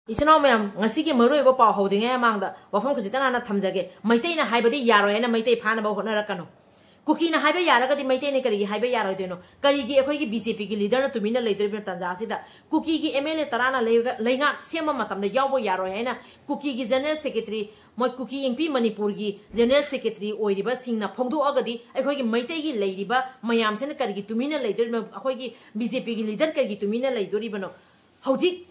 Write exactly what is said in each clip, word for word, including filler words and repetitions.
ꯏꯆꯤꯟ ꯏꯅꯥꯎ ꯃꯌꯥꯝ, ꯉꯁꯤꯒꯤ ꯃꯔꯨꯑꯣꯏꯕ ꯄꯥꯎ ꯍꯧꯗ꯭ꯔꯤꯉꯩ ꯃꯃꯥꯡꯗ ꯋꯥꯐꯝ ꯈꯖꯤꯛꯇꯪ ꯍꯥꯟꯅ ꯊꯝꯖꯒꯦ꯫ ꯃꯩꯇꯩꯅ ꯍꯥꯏꯕꯗꯤ ꯌꯥꯔꯣꯏ ꯍꯥꯏꯅ ꯃꯩꯇꯩ ꯐꯥꯅꯕ ꯍꯣꯠꯅꯔꯛꯀꯅꯨ꯫ ꯀꯨꯀꯤꯅ ꯍꯥꯏꯕ ꯌꯥꯔꯒꯗꯤ ꯃꯩꯇꯩꯅ ꯀꯔꯤꯒꯤ ꯍꯥꯏꯕ ꯌꯥꯔꯣꯏꯗꯣꯏꯅꯣ? ꯀꯔꯤꯒꯤ ꯑꯩꯈꯣꯏꯒꯤ ꯕꯤ ꯖꯦ ꯄꯤꯒꯤ ꯂꯤꯗꯔꯅ ꯇꯨꯃꯤꯟꯅ ꯂꯩꯗꯣꯔꯤꯕꯅꯣ? ꯇꯥꯟꯖꯥ ꯑꯁꯤꯗ ꯀꯨꯀꯤꯒꯤ ꯑꯦꯝ ꯑꯦꯜ ꯑꯦ ꯇꯔꯥꯅ ꯂꯩ-, ꯂꯩꯉꯥꯛ ꯁꯦꯝꯕ ꯃꯇꯝꯗ ꯌꯥꯎꯕ ꯌꯥꯔꯣꯏ ꯍꯥꯏꯅ ꯀꯨꯀꯤꯒꯤ ꯖꯦꯅꯔꯦꯜ ꯁꯦꯀ꯭ꯔꯦꯇꯔꯤ, ꯃꯣꯏ ꯀꯨꯀꯤ ꯏꯪꯄꯤ ꯃꯅꯤꯄꯨꯔꯒꯤ ꯖꯦꯅꯔꯦꯜ ꯁꯦꯀ꯭ꯔꯦꯇꯔꯤ ꯑꯣꯏꯔꯤꯕꯁꯤꯡꯅ ꯐꯣꯡꯗꯣꯛꯑꯒꯗꯤ ꯑꯩꯈꯣꯏꯒꯤ ꯃꯩꯇꯩꯒꯤ ꯂꯩꯔꯤꯕ ꯃꯌꯥꯝꯁꯤꯅ ꯀꯔꯤꯒꯤ ꯇꯨꯃꯤꯟꯅ ꯂꯩꯗꯣꯔꯤꯕꯅꯣ? ꯑꯩꯈꯣꯏꯒꯤ ꯕꯤ ꯖꯦ ꯄꯤꯒꯤ ꯂꯤꯗꯔ ꯀꯔꯤꯒꯤ ꯇꯨꯃꯤꯟꯅ ꯂꯩꯗꯣꯔꯤꯕꯅꯣ? ꯍꯧꯖꯤꯛ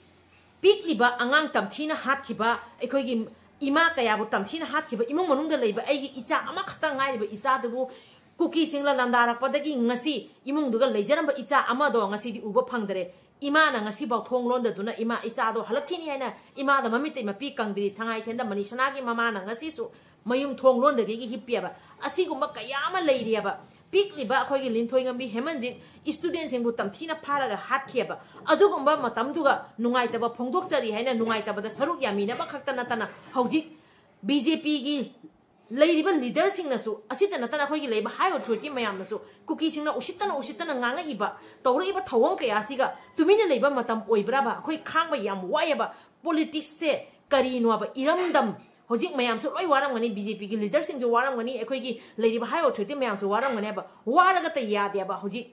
ꯄꯤꯛꯂꯤꯕ ꯑꯉꯥꯡ ꯇꯝꯊꯤꯅ ꯍꯥꯠꯈꯤꯕ, ꯑꯩꯈꯣꯏꯒꯤ ꯏꯃꯥ ꯀꯌꯥꯕꯨ ꯇꯝꯊꯤꯅ ꯍꯥꯠꯈꯤꯕ, ꯏꯃꯨꯡ ꯃꯅꯨꯡꯗ ꯂꯩꯕ ꯑꯩꯒꯤ ꯏꯆꯥ ꯑꯃꯈꯛꯇ ꯉꯥꯏꯔꯤꯕ ꯏꯆꯥꯗꯨꯕꯨ ꯀꯨꯀꯤꯁꯤꯡꯅ ꯂꯥꯟꯗꯥꯔꯛꯄꯗꯒꯤ ꯉꯁꯤ ꯏꯃꯨꯡꯗꯨꯒ ꯂꯩꯖꯔꯝꯕ ꯏꯆꯥ ꯑꯃꯗꯣ ꯉꯁꯤꯗꯤ ꯎꯕ ꯐꯪꯗꯔꯦ꯫ ꯏꯃꯥꯅ ꯉꯁꯤꯐꯥꯎ ꯊꯣꯡ ꯂꯣꯟꯗꯗꯨꯅ ꯏꯃꯥ ꯏꯆꯥꯗꯣ ꯍꯜꯂꯛꯈꯤꯅꯤ ꯍꯥꯏꯅ ꯏꯃꯥꯗ ꯃꯃꯤꯠꯇꯩ ꯃꯄꯤ ꯀꯪꯗ꯭ꯔꯤ ꯁꯉꯥꯏꯊꯦꯟꯗ ꯃꯅꯤꯁꯅꯥꯒꯤ ꯃꯃꯥꯅ ꯉꯁꯤꯁꯨ ꯃꯌꯨꯝ ꯊꯣꯡ ꯂꯣꯟꯗꯒꯤ ꯍꯤꯞꯄꯤꯑꯕ꯫ ꯑꯁꯤꯒꯨꯝꯕ ꯀꯌꯥ ꯑꯃ ꯂꯩꯔꯤꯑꯕ꯫ ꯄꯤꯛꯂꯤꯕ ꯑꯩꯈꯣꯏꯒꯤ ꯂꯤꯟꯊꯣꯏꯉꯝꯕꯤ ꯍꯦꯃꯟꯖꯤꯠ ꯏꯁꯇꯨꯗꯦꯟꯁꯤꯡꯕꯨ ꯇꯝꯊꯤꯅ ꯐꯥꯔꯒ ꯍꯥꯠꯈꯤꯑꯕ꯫ ꯑꯗꯨꯒꯨꯝꯕ ꯃꯇꯝꯗꯨꯒ ꯅꯨꯡꯉꯥꯏꯇꯕ ꯐꯣꯡꯗꯣꯛꯆꯔꯤ ꯍꯥꯏꯅ ꯅꯨꯡꯉꯥꯏꯇꯕꯗ ꯁꯔꯨꯛ ꯌꯥꯃꯤꯟꯅꯕ ꯈꯛꯇ ꯅꯠꯇꯅ ꯍꯧꯖꯤꯛ ꯕꯤ ꯖꯦ ꯄꯤꯒꯤ ꯂꯩꯔꯤꯕ ꯂꯤꯗꯔꯁꯤꯡꯅꯁꯨ, ꯑꯁꯤꯇ ꯅꯠꯇꯅ ꯑꯩꯈꯣꯏꯒꯤ ꯂꯩꯔꯤꯕ ꯍꯥꯏ ꯑꯣꯊꯣꯔꯤꯇꯤ ꯃꯌꯥꯝꯅꯁꯨ ꯀꯨꯀꯤꯁꯤꯡꯅ ꯎꯁꯤꯠꯇꯅ ꯎꯁꯤꯠꯇꯅ ꯉꯥꯡꯉꯛꯏꯕ, ꯇꯧꯔꯛꯏꯕ ꯊꯧꯑꯣꯡ ꯀꯌꯥꯁꯤꯒ ꯇꯨꯃꯤꯟꯅ ꯂꯩꯕ ꯃꯇꯝ ꯑꯣꯏꯕ꯭ꯔꯕ? ꯑꯩꯈꯣꯏ ꯈꯥꯡꯕ ꯌꯥꯝ ꯋꯥꯏꯑꯕ꯫ ꯄꯣꯂꯤꯇꯤꯛꯁꯁꯦ ꯀꯔꯤꯅꯣꯕ? ꯏꯔꯝꯗꯝ꯫ ꯍꯧꯖꯤꯛ ꯃꯌꯥꯝꯁꯨ ꯂꯣꯏ ꯋꯥꯔꯝꯒꯅꯤ, ꯕꯤ ꯖꯦ ꯄꯤꯒꯤ ꯂꯤꯗꯔꯁꯤꯡꯁꯨ ꯋꯥꯔꯝꯒꯅꯤ, ꯑꯩꯈꯣꯏꯒꯤ ꯂꯩꯔꯤꯕ ꯍꯥꯏ ꯑꯣꯊꯣꯔꯤꯇꯤ ꯃꯌꯥꯝꯁꯨ ꯋꯥꯔꯝꯒꯅꯦꯕ꯫ ꯋꯥꯔꯒꯇ ꯌꯥꯗꯦꯕ꯫ ꯍꯧꯖꯤꯛ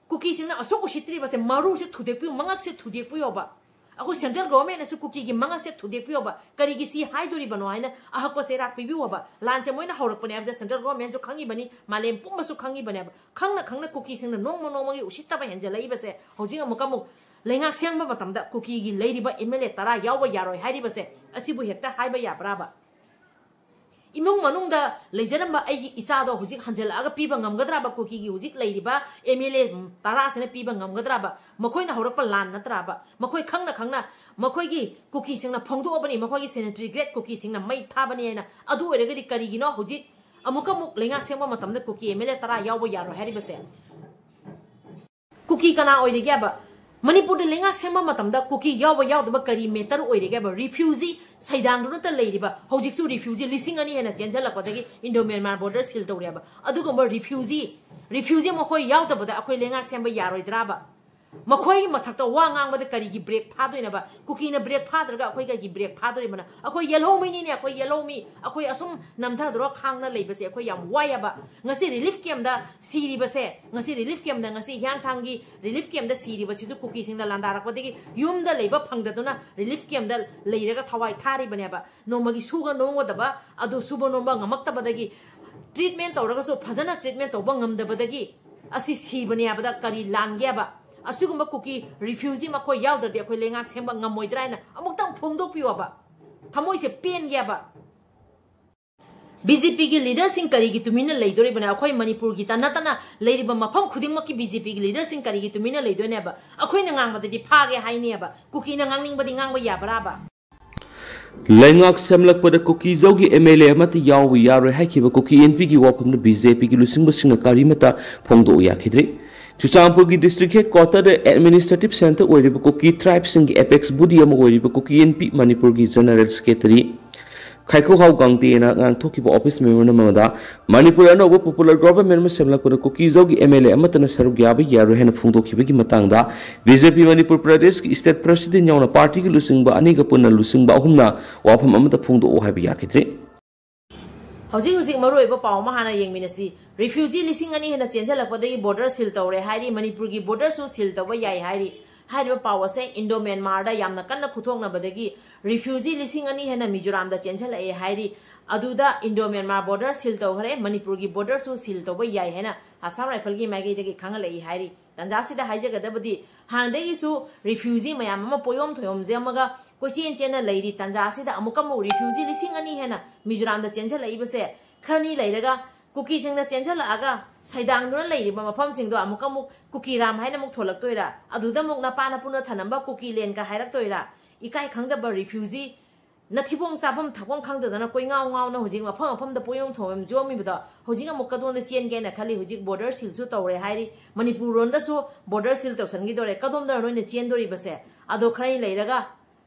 ꯀꯨꯀꯤꯁꯤꯡꯅ ꯑꯁꯨꯛ ꯎꯁꯤꯠꯇ꯭ꯔꯤꯕꯁꯦ, ꯃꯔꯨꯁꯦ ꯊꯨꯗꯦꯛꯄꯤꯌꯨ, ꯃꯉꯛꯁꯦ ꯊꯨꯗꯦꯛꯄꯤꯌꯣꯕ꯫ ꯑꯩꯈꯣꯏ ꯁꯦꯟꯇ꯭ꯔꯦꯜ ꯒꯣꯚꯔꯟꯃꯦꯟꯠꯅꯁꯨ ꯀꯨꯀꯤꯒꯤ ꯃꯉꯛꯁꯦ ꯊꯨꯗꯦꯛꯄꯤꯌꯣꯕ꯫ ꯀꯔꯤꯒꯤ ꯁꯤ ꯍꯥꯏꯗꯣꯔꯤꯕꯅꯣ ꯍꯥꯏꯅ ꯑꯍꯛꯄ ꯆꯩꯔꯥꯛ ꯄꯤꯕꯤꯌꯣꯕ꯫ ꯂꯥꯟꯁꯦ ꯃꯣꯏꯅ ꯍꯧꯔꯛꯄꯅꯦ ꯍꯥꯏꯕꯁꯦ ꯁꯦꯟꯇ꯭ꯔꯦꯜ ꯒꯣꯚꯔꯟꯃꯦꯟꯠꯁꯨ ꯈꯪꯉꯤꯕꯅꯤ, ꯃꯥꯂꯦꯝ ꯄꯨꯝꯕꯁꯨ ꯈꯪꯉꯤꯕꯅꯦꯕ꯫ ꯈꯪꯅ ꯈꯪꯅ ꯀꯨꯀꯤꯁꯤꯡꯅ ꯅꯣꯡꯃ ꯅꯣꯡꯃꯒꯤ ꯎꯁꯤꯠꯇꯕ ꯍꯦꯟꯖꯜꯂꯛꯏꯕꯁꯦ ꯍꯧꯖꯤꯛ ꯑꯃꯨꯛꯀ ꯑꯃꯨꯛ ꯂꯩꯉꯥꯛ ꯁꯦꯝꯕ ꯃꯇꯝꯗ ꯀꯨꯀꯤꯒꯤ ꯂꯩꯔꯤꯕ ꯑꯦꯝ ꯑꯦꯜ ꯑꯦ ꯇꯔꯥ ꯌꯥꯎꯕ ꯌꯥꯔꯣꯏ ꯍꯥꯏꯔꯤꯕꯁꯦ ꯑꯁꯤꯕꯨ ꯍꯦꯛꯇ ꯍꯥꯏꯕ ꯌꯥꯕ꯭ꯔꯥꯕ? ꯏꯃꯨꯡ ꯃꯅꯨꯡꯗ ꯂꯩꯖꯔꯝꯕ ꯑꯩꯒꯤ ꯏꯆꯥꯗꯣ ꯍꯧꯖꯤꯛ ꯍꯟꯖꯜꯂꯛꯑꯒ ꯄꯤꯕ ꯉꯝꯒꯗ꯭ꯔꯕ? ꯀꯨꯀꯤꯒꯤ ꯍꯧꯖꯤꯛ ꯂꯩꯔꯤꯕ ꯑꯦꯝ ꯑꯦꯜ ꯑꯦ ꯇꯔꯥꯁꯤꯅ ꯄꯤꯕ ꯉꯝꯒꯗ꯭ꯔꯕ? ꯃꯈꯣꯏꯅ ꯍꯧꯔꯛꯄ ꯂꯥꯟ ꯅꯠꯇ꯭ꯔꯕ? ꯃꯈꯣꯏ ꯈꯪꯅ ꯈꯪꯅ ꯃꯈꯣꯏꯒꯤ ꯀꯨꯀꯤꯁꯤꯡꯅ ꯐꯣꯡꯗꯣꯛꯑꯕꯅꯤ, ꯃꯈꯣꯏꯒꯤ ꯁꯦꯅꯤꯇꯔꯤ ꯒ꯭ꯔꯦꯗ ꯀꯨꯀꯤꯁꯤꯡꯅ ꯃꯩ ꯊꯥꯕꯅꯤ ꯍꯥꯏꯅ꯫ ꯑꯗꯨ ꯑꯣꯏꯔꯒꯗꯤ ꯀꯔꯤꯒꯤꯅꯣ ꯍꯧꯖꯤꯛ ꯑꯃꯨꯛꯀ ꯑꯃꯨꯛ ꯂꯩꯉꯥꯛ ꯁꯦꯝꯕ ꯃꯇꯝꯗ ꯀꯨꯀꯤ ꯑꯦꯝ ꯑꯦꯜ ꯑꯦ ꯇꯔꯥ ꯌꯥꯎꯕ ꯌꯥꯔꯣꯏ ꯍꯥꯏꯔꯤꯕꯁꯦ? ꯀꯨꯀꯤ ꯀꯅꯥ ꯑꯣꯏꯔꯤꯒꯦꯕ? ꯃꯅꯤꯄꯨꯔꯗ ꯂꯩꯉꯥꯛ ꯁꯦꯝꯕ ꯃꯇꯝꯗ ꯀꯨꯀꯤ ꯌꯥꯎꯕ ꯌꯥꯎꯗꯕ ꯀꯔꯤ ꯃꯦꯇꯔ ꯑꯣꯏꯔꯤꯒꯦꯕ? ꯔꯤꯐ꯭ꯌꯨꯖꯤ ꯁꯩꯗꯥꯡꯗꯨꯅꯇ ꯂꯩꯔꯤꯕ, ꯍꯧꯖꯤꯛꯁꯨ ꯔꯤꯐ꯭ꯌꯨꯖꯤ ꯂꯤꯁꯤꯡ ꯑꯅꯤ ꯍꯦꯟꯅ ꯆꯦꯟꯁꯤꯜꯂꯛꯄꯗꯒꯤ ꯏꯟꯗꯣ ꯃ꯭ꯌꯥꯟꯃꯥꯔ ꯕꯣꯔꯗꯔ ꯁꯤꯜ ꯇꯧꯔꯦꯕ꯫ ꯑꯗꯨꯒꯨꯝꯕ ꯔꯤꯐ꯭ꯌꯨꯖꯤ, ꯔꯤꯐ꯭ꯌꯨꯖꯤ ꯃꯈꯣꯏ ꯌꯥꯎꯗꯕꯗ ꯑꯩꯈꯣꯏ ꯂꯩꯉꯥꯛ ꯁꯦꯝꯕ ꯌꯥꯔꯣꯏꯗ꯭ꯔꯥꯕ? ꯃꯈꯣꯏꯒꯤ ꯃꯊꯛꯇ ꯋꯥ ꯉꯥꯡꯕꯗ ꯀꯔꯤꯒꯤ ꯕ꯭ꯔꯦꯛ ꯐꯥꯗꯣꯏꯅꯕ? ꯀꯨꯀꯤꯅ ꯕ꯭ꯔꯦꯛ ꯐꯥꯗ꯭ꯔꯒ ꯑꯩꯈꯣꯏ ꯀꯔꯤꯒꯤ ꯕ꯭ꯔꯦꯛ ꯐꯥꯗꯣꯔꯤꯕꯅ? ꯑꯩꯈꯣꯏ ꯌꯦꯜꯍꯧꯃꯤꯅꯤꯅꯦ, ꯑꯩꯈꯣꯏ ꯌꯦꯜꯍꯧꯃꯤ꯫ ꯑꯩꯈꯣꯏ ꯑꯁꯨꯝ ꯅꯝꯊꯗꯨꯔ ꯈꯥꯡꯅ ꯂꯩꯕꯁꯦ ꯑꯩꯈꯣꯏ ꯌꯥꯝ ꯋꯥꯏꯑꯕ꯫ ꯉꯁꯤ ꯔꯤꯂꯤꯐ ꯀꯦꯝꯗ ꯁꯤꯔꯤꯕꯁꯦ, ꯉꯁꯤ ꯔꯤꯂꯤꯐ ꯀꯦꯝꯗ, ꯉꯁꯤ ꯍꯤꯌꯥꯡꯊꯥꯡꯒꯤ ꯔꯤꯂꯤꯐ ꯀꯦꯝꯗ ꯁꯤꯔꯤꯕꯁꯤꯁꯨ ꯀꯨꯀꯤꯁꯤꯡꯅ ꯂꯥꯟꯗꯥꯔꯛꯄꯗꯒꯤ ꯌꯨꯝꯗ ꯂꯩꯕ ꯐꯪꯗꯗꯨꯅ ꯔꯤꯂꯤꯐ ꯀꯦꯝꯗ ꯂꯩꯔꯒ ꯊꯋꯥꯏ ꯊꯥꯔꯤꯕꯅꯦꯕ꯫ ꯅꯣꯡꯃꯒꯤ ꯁꯨꯒ ꯅꯣꯝꯒꯗꯕ ꯑꯗꯨ ꯁꯨꯕ ꯅꯣꯝꯕ ꯉꯝꯃꯛꯇꯕꯗꯒꯤ, ꯇ꯭ꯔꯤꯠꯃꯦꯟ ꯇꯧꯔꯒꯁꯨ ꯐꯖꯅ ꯇ꯭ꯔꯤꯠꯃꯦꯟ ꯇꯧꯕ ꯉꯝꯗꯕꯗꯒꯤ ꯑꯁꯤ ꯁꯤꯕꯅꯦ ꯍꯥꯏꯕꯗ ꯀꯔꯤ ꯂꯥꯟꯒꯦꯕ? ꯑꯁꯤꯒꯨꯝꯕ ꯀꯨꯀꯤ ꯔꯤꯐ꯭ꯌꯨꯖꯤ ꯃꯈꯣꯏ ꯌꯥꯎꯗ꯭ꯔꯗꯤ ꯑꯩꯈꯣꯏ ꯂꯩꯉꯥꯛ ꯁꯦꯝꯕ ꯉꯝꯃꯣꯏꯗ꯭ꯔꯥ ꯍꯥꯏꯅ ꯑꯃꯨꯛꯇꯪ ꯐꯣꯡꯗꯣꯛꯄꯤꯌꯣꯕ꯫ ꯊꯃꯣꯏꯁꯦ ꯄꯦꯟꯒꯦꯕ꯫ ꯕꯤ ꯖꯦ ꯄꯤꯒꯤ ꯂꯤꯗꯔꯁꯤꯡ ꯀꯔꯤꯒꯤ ꯇꯨꯃꯤꯟꯅ ꯂꯩꯗꯣꯔꯤꯕꯅꯣ? ꯑꯩꯈꯣꯏ ꯃꯅꯤꯄꯨꯔꯒꯤꯇ ꯅꯠꯇꯅ ꯂꯩꯔꯤꯕ ꯃꯐꯝ ꯈꯨꯗꯤꯡꯃꯛꯀꯤ ꯕꯤ ꯖꯦ ꯄꯤꯒꯤ ꯂꯤꯗꯔꯁꯤꯡ ꯀꯔꯤꯒꯤ ꯇꯨꯃꯤꯟꯅ ꯂꯩꯗꯣꯏꯅꯦꯕ? ꯑꯩꯈꯣꯏꯅ ꯉꯥꯡꯕꯗꯗꯤ ꯐꯥꯒꯦ ꯍꯥꯏꯅꯦꯕ, ꯀꯨꯀꯤꯅ ꯉꯥꯡꯅꯤꯡꯕꯗꯤ ꯉꯥꯡꯕ ꯌꯥꯕ꯭ꯔꯥꯕ? ꯂꯩꯉꯥꯛ ꯁꯦꯝꯂꯛꯄꯗ ꯀꯨꯀꯤꯖꯧꯒꯤ ꯑꯦꯝ ꯑꯦꯜ ꯑꯦ ꯑꯃꯠꯇ ꯌꯥꯎꯕ ꯌꯥꯔꯣꯏ ꯍꯥꯏꯈꯤꯕ ꯀꯨꯀꯤ ꯑꯦꯟ ꯄꯤꯒꯤ ꯋꯥꯐꯝꯗꯨ ꯕꯤ ꯖꯦ ꯄꯤꯒꯤ ꯂꯨꯆꯤꯡꯕꯁꯤꯡꯅ ꯀꯔꯤꯃꯠꯇ ꯐꯣꯡꯗꯣꯛꯎ ꯌꯥꯈꯤꯗ꯭ꯔꯤ꯫ ꯆꯨꯔꯆꯥꯟꯄꯨꯔꯒꯤ ꯗꯤꯁꯇ꯭ꯔꯤꯛ ꯍꯦꯗ ꯀ꯭ꯋꯥꯇꯔꯗ ꯑꯦꯗꯃꯤꯅꯤꯁꯇ꯭ꯔꯦꯇꯤꯚ ꯁꯦꯟꯇꯔ ꯑꯣꯏꯔꯤꯕ ꯀꯨꯀꯤ ꯇ꯭ꯔꯥꯏꯕꯁꯤꯡꯒꯤ ꯑꯦꯄꯦꯛꯁ ꯕꯣꯗꯤ ꯑꯃ ꯑꯣꯏꯔꯤꯕ ꯀꯨꯀꯤ ꯑꯦꯟ ꯄꯤ ꯃꯅꯤꯄꯨꯔꯒꯤ ꯖꯦꯅꯔꯦꯜ ꯁꯦꯀ꯭ꯔꯦꯇꯔꯤ ꯈꯥꯏꯈꯣꯍꯥꯎ ꯒꯥꯡꯇꯦꯅ ꯉꯥꯡꯊꯣꯛꯈꯤꯕ ꯑꯣꯐꯤꯁ ꯃꯦꯃꯣꯔꯦꯟꯗꯝ ꯑꯃꯗ ꯃꯅꯤꯄꯨꯔ ꯑꯅꯧꯕ ꯄꯣꯄꯨꯂꯔ ꯒꯣꯚꯔꯟꯃꯦꯟꯠ ꯑꯃ ꯁꯦꯝꯂꯛꯄꯗ ꯀꯨꯀꯤꯖꯧꯒꯤ ꯑꯦꯝ ꯑꯦꯜ ꯑꯦ ꯑꯃꯠꯇꯅ ꯁꯔꯨꯛ ꯌꯥꯕ ꯌꯥꯔꯣꯏ ꯍꯥꯏꯅ ꯐꯣꯡꯗꯣꯛꯈꯤꯕꯒꯤ ꯃꯇꯥꯡꯗ ꯕꯤ ꯖꯦ ꯄꯤ ꯃꯅꯤꯄꯨꯔ ꯄ꯭ꯔꯗꯦꯁꯀꯤ ꯁ꯭ꯇꯦꯠ ꯄ꯭ꯔꯁꯤꯗꯦꯟꯠ ꯌꯥꯎꯅ ꯄꯥꯔꯇꯤꯒꯤ ꯂꯨꯆꯤꯡꯕ ꯑꯅꯤꯒ ꯄꯨꯟꯅ ꯂꯨꯆꯤꯡꯕ ꯑꯍꯨꯝꯅ ꯋꯥꯐꯝ ꯑꯃꯠꯇ ꯐꯣꯡꯗꯣꯛꯎ ꯍꯥꯏꯕ ꯌꯥꯈꯤꯗ꯭ꯔꯤ꯫ ꯍꯧꯖꯤꯛ ꯍꯧꯖꯤꯛ ꯃꯔꯨꯑꯣꯏꯕ ꯄꯥꯎ ꯑꯃ ꯍꯥꯟꯅ ꯌꯦꯡꯃꯤꯟꯅꯁꯤ꯫ ꯔꯤꯐ꯭ꯌꯨꯖꯤ ꯂꯤꯁꯤꯡ ꯑꯅꯤ ꯍꯦꯟꯅ ꯆꯦꯟꯁꯤꯜꯂꯛꯄꯗꯒꯤ ꯕꯣꯔꯗꯔ ꯁꯤꯜ ꯇꯧꯔꯦ ꯍꯥꯏꯔꯤ꯫ ꯃꯅꯤꯄꯨꯔꯒꯤ ꯕꯣꯔꯗꯔꯁꯨ ꯁꯤꯜ ꯇꯧꯕ ꯌꯥꯏ ꯍꯥꯏꯔꯤ꯫ ꯍꯥꯏꯔꯤꯕ ꯄꯥꯎ ꯑꯁꯦ ꯏꯟꯗꯣ ꯃ꯭ꯌꯥꯟꯃꯥꯔꯗ ꯌꯥꯝꯅ ꯀꯟꯅ ꯈꯨꯊꯣꯛꯅꯕꯗꯒꯤ ꯔꯤꯐ꯭ꯌꯨꯖꯤ ꯂꯤꯁꯤꯡ ꯑꯅꯤ ꯍꯦꯟꯅ ꯃꯤꯖꯣꯔꯥꯝꯗ ꯆꯦꯟꯁꯤꯜꯂꯛꯑꯦ ꯍꯥꯏꯔꯤ꯫ ꯑꯗꯨꯗ ꯏꯟꯗꯣ ꯃ꯭ꯌꯥꯟꯃꯥꯔ ꯕꯣꯔꯗꯔ ꯁꯤꯜ ꯇꯧꯈ꯭ꯔꯦ, ꯃꯅꯤꯄꯨꯔꯒꯤ ꯕꯣꯔꯗꯔꯁꯨ ꯁꯤꯜ ꯇꯧꯕ ꯌꯥꯏ ꯍꯥꯏꯅ ꯑꯁꯥꯝ ꯔꯥꯏꯐꯜꯒꯤ ꯃꯥꯏꯀꯩꯗꯒꯤ ꯈꯪꯍꯜꯂꯛꯏ ꯍꯥꯏꯔꯤ꯫ ꯇꯥꯟꯖꯥꯁꯤꯗ ꯍꯥꯏꯖꯒꯗꯕꯗꯤ, ꯍꯥꯟꯅꯗꯒꯤꯁꯨ ꯔꯤꯐ꯭ꯌꯨꯖꯤ ꯃꯌꯥꯝ ꯑꯃ ꯄꯣꯌꯣꯝ ꯊꯣꯌꯣꯝꯖꯝꯃꯒ ꯀꯣꯏꯆꯦꯟ ꯆꯦꯟꯅ ꯂꯩꯔꯤ꯫ ꯇꯥꯟꯖꯥꯁꯤꯗ ꯑꯃꯨꯛꯀ ꯑꯃꯨꯛ ꯔꯤꯐ꯭ꯌꯨꯖꯤ ꯂꯤꯁꯤꯡ ꯑꯅꯤ ꯍꯦꯟꯅ ꯃꯤꯖꯣꯔꯥꯝꯗ ꯆꯦꯟꯁꯤꯜꯂꯛꯏꯕꯁꯦ, ꯈꯔꯅꯤ ꯂꯩꯔꯒ ꯀꯨꯀꯤꯁꯤꯡꯅ ꯆꯦꯟꯁꯤꯜꯂꯛꯑꯒ ꯁꯩꯗꯥꯡꯗꯨꯅ ꯂꯩꯔꯤꯕ ꯃꯐꯝꯁꯤꯡꯗꯣ ꯑꯃꯨꯛꯀ ꯑꯃꯨꯛ ꯀꯨꯀꯤꯔꯥꯝ ꯍꯥꯏꯅ ꯑꯃꯨꯛ ꯊꯣꯂꯛꯇꯣꯏꯔꯥ? ꯑꯗꯨꯗ ꯑꯃꯨꯛ ꯅꯄꯥ ꯅꯄꯨꯅ ꯊꯅꯝꯕ ꯀꯨꯀꯤꯂꯦꯟꯒ ꯍꯥꯏꯔꯛꯇꯣꯏꯔꯥ? ꯏꯀꯥꯏ ꯈꯪꯗꯕ ꯔꯤꯐ꯭ꯌꯨꯖꯤ ꯅꯊꯤꯕꯣꯡ ꯆꯥꯐꯝ ꯊꯛꯐꯝ ꯈꯪꯗꯗꯅ ꯀꯣꯏꯉꯥꯎ ꯉꯥꯎꯅ ꯍꯧꯖꯤꯛ ꯃꯐꯝ ꯃꯐꯝꯗ ꯄꯣꯌꯣꯝ ꯊꯣꯌꯣꯝ ꯌꯣꯝꯃꯤꯕꯗꯣ, ꯍꯧꯖꯤꯛ ꯑꯃꯨꯛ ꯀꯗꯣꯝꯗ ꯆꯦꯟꯒꯦꯅ ꯈꯜꯂꯤ? ꯍꯧꯖꯤꯛ ꯕꯣꯔꯗꯔ ꯁꯤꯜꯁꯨ ꯇꯧꯔꯦ ꯍꯥꯏꯔꯤ, ꯃꯅꯤꯄꯨꯔ ꯂꯣꯝꯗꯁꯨ ꯕꯣꯔꯗꯔ ꯁꯤꯜ ꯇꯧꯁꯟꯈꯤꯗꯣꯔꯦ꯫ ꯀꯗꯣꯝꯗꯅꯣ ꯅꯣꯏꯅ ꯆꯦꯟꯗꯣꯔꯤꯕꯁꯦ? ꯑꯗꯣ ꯈꯔꯅꯤ ꯂꯩꯔꯒ,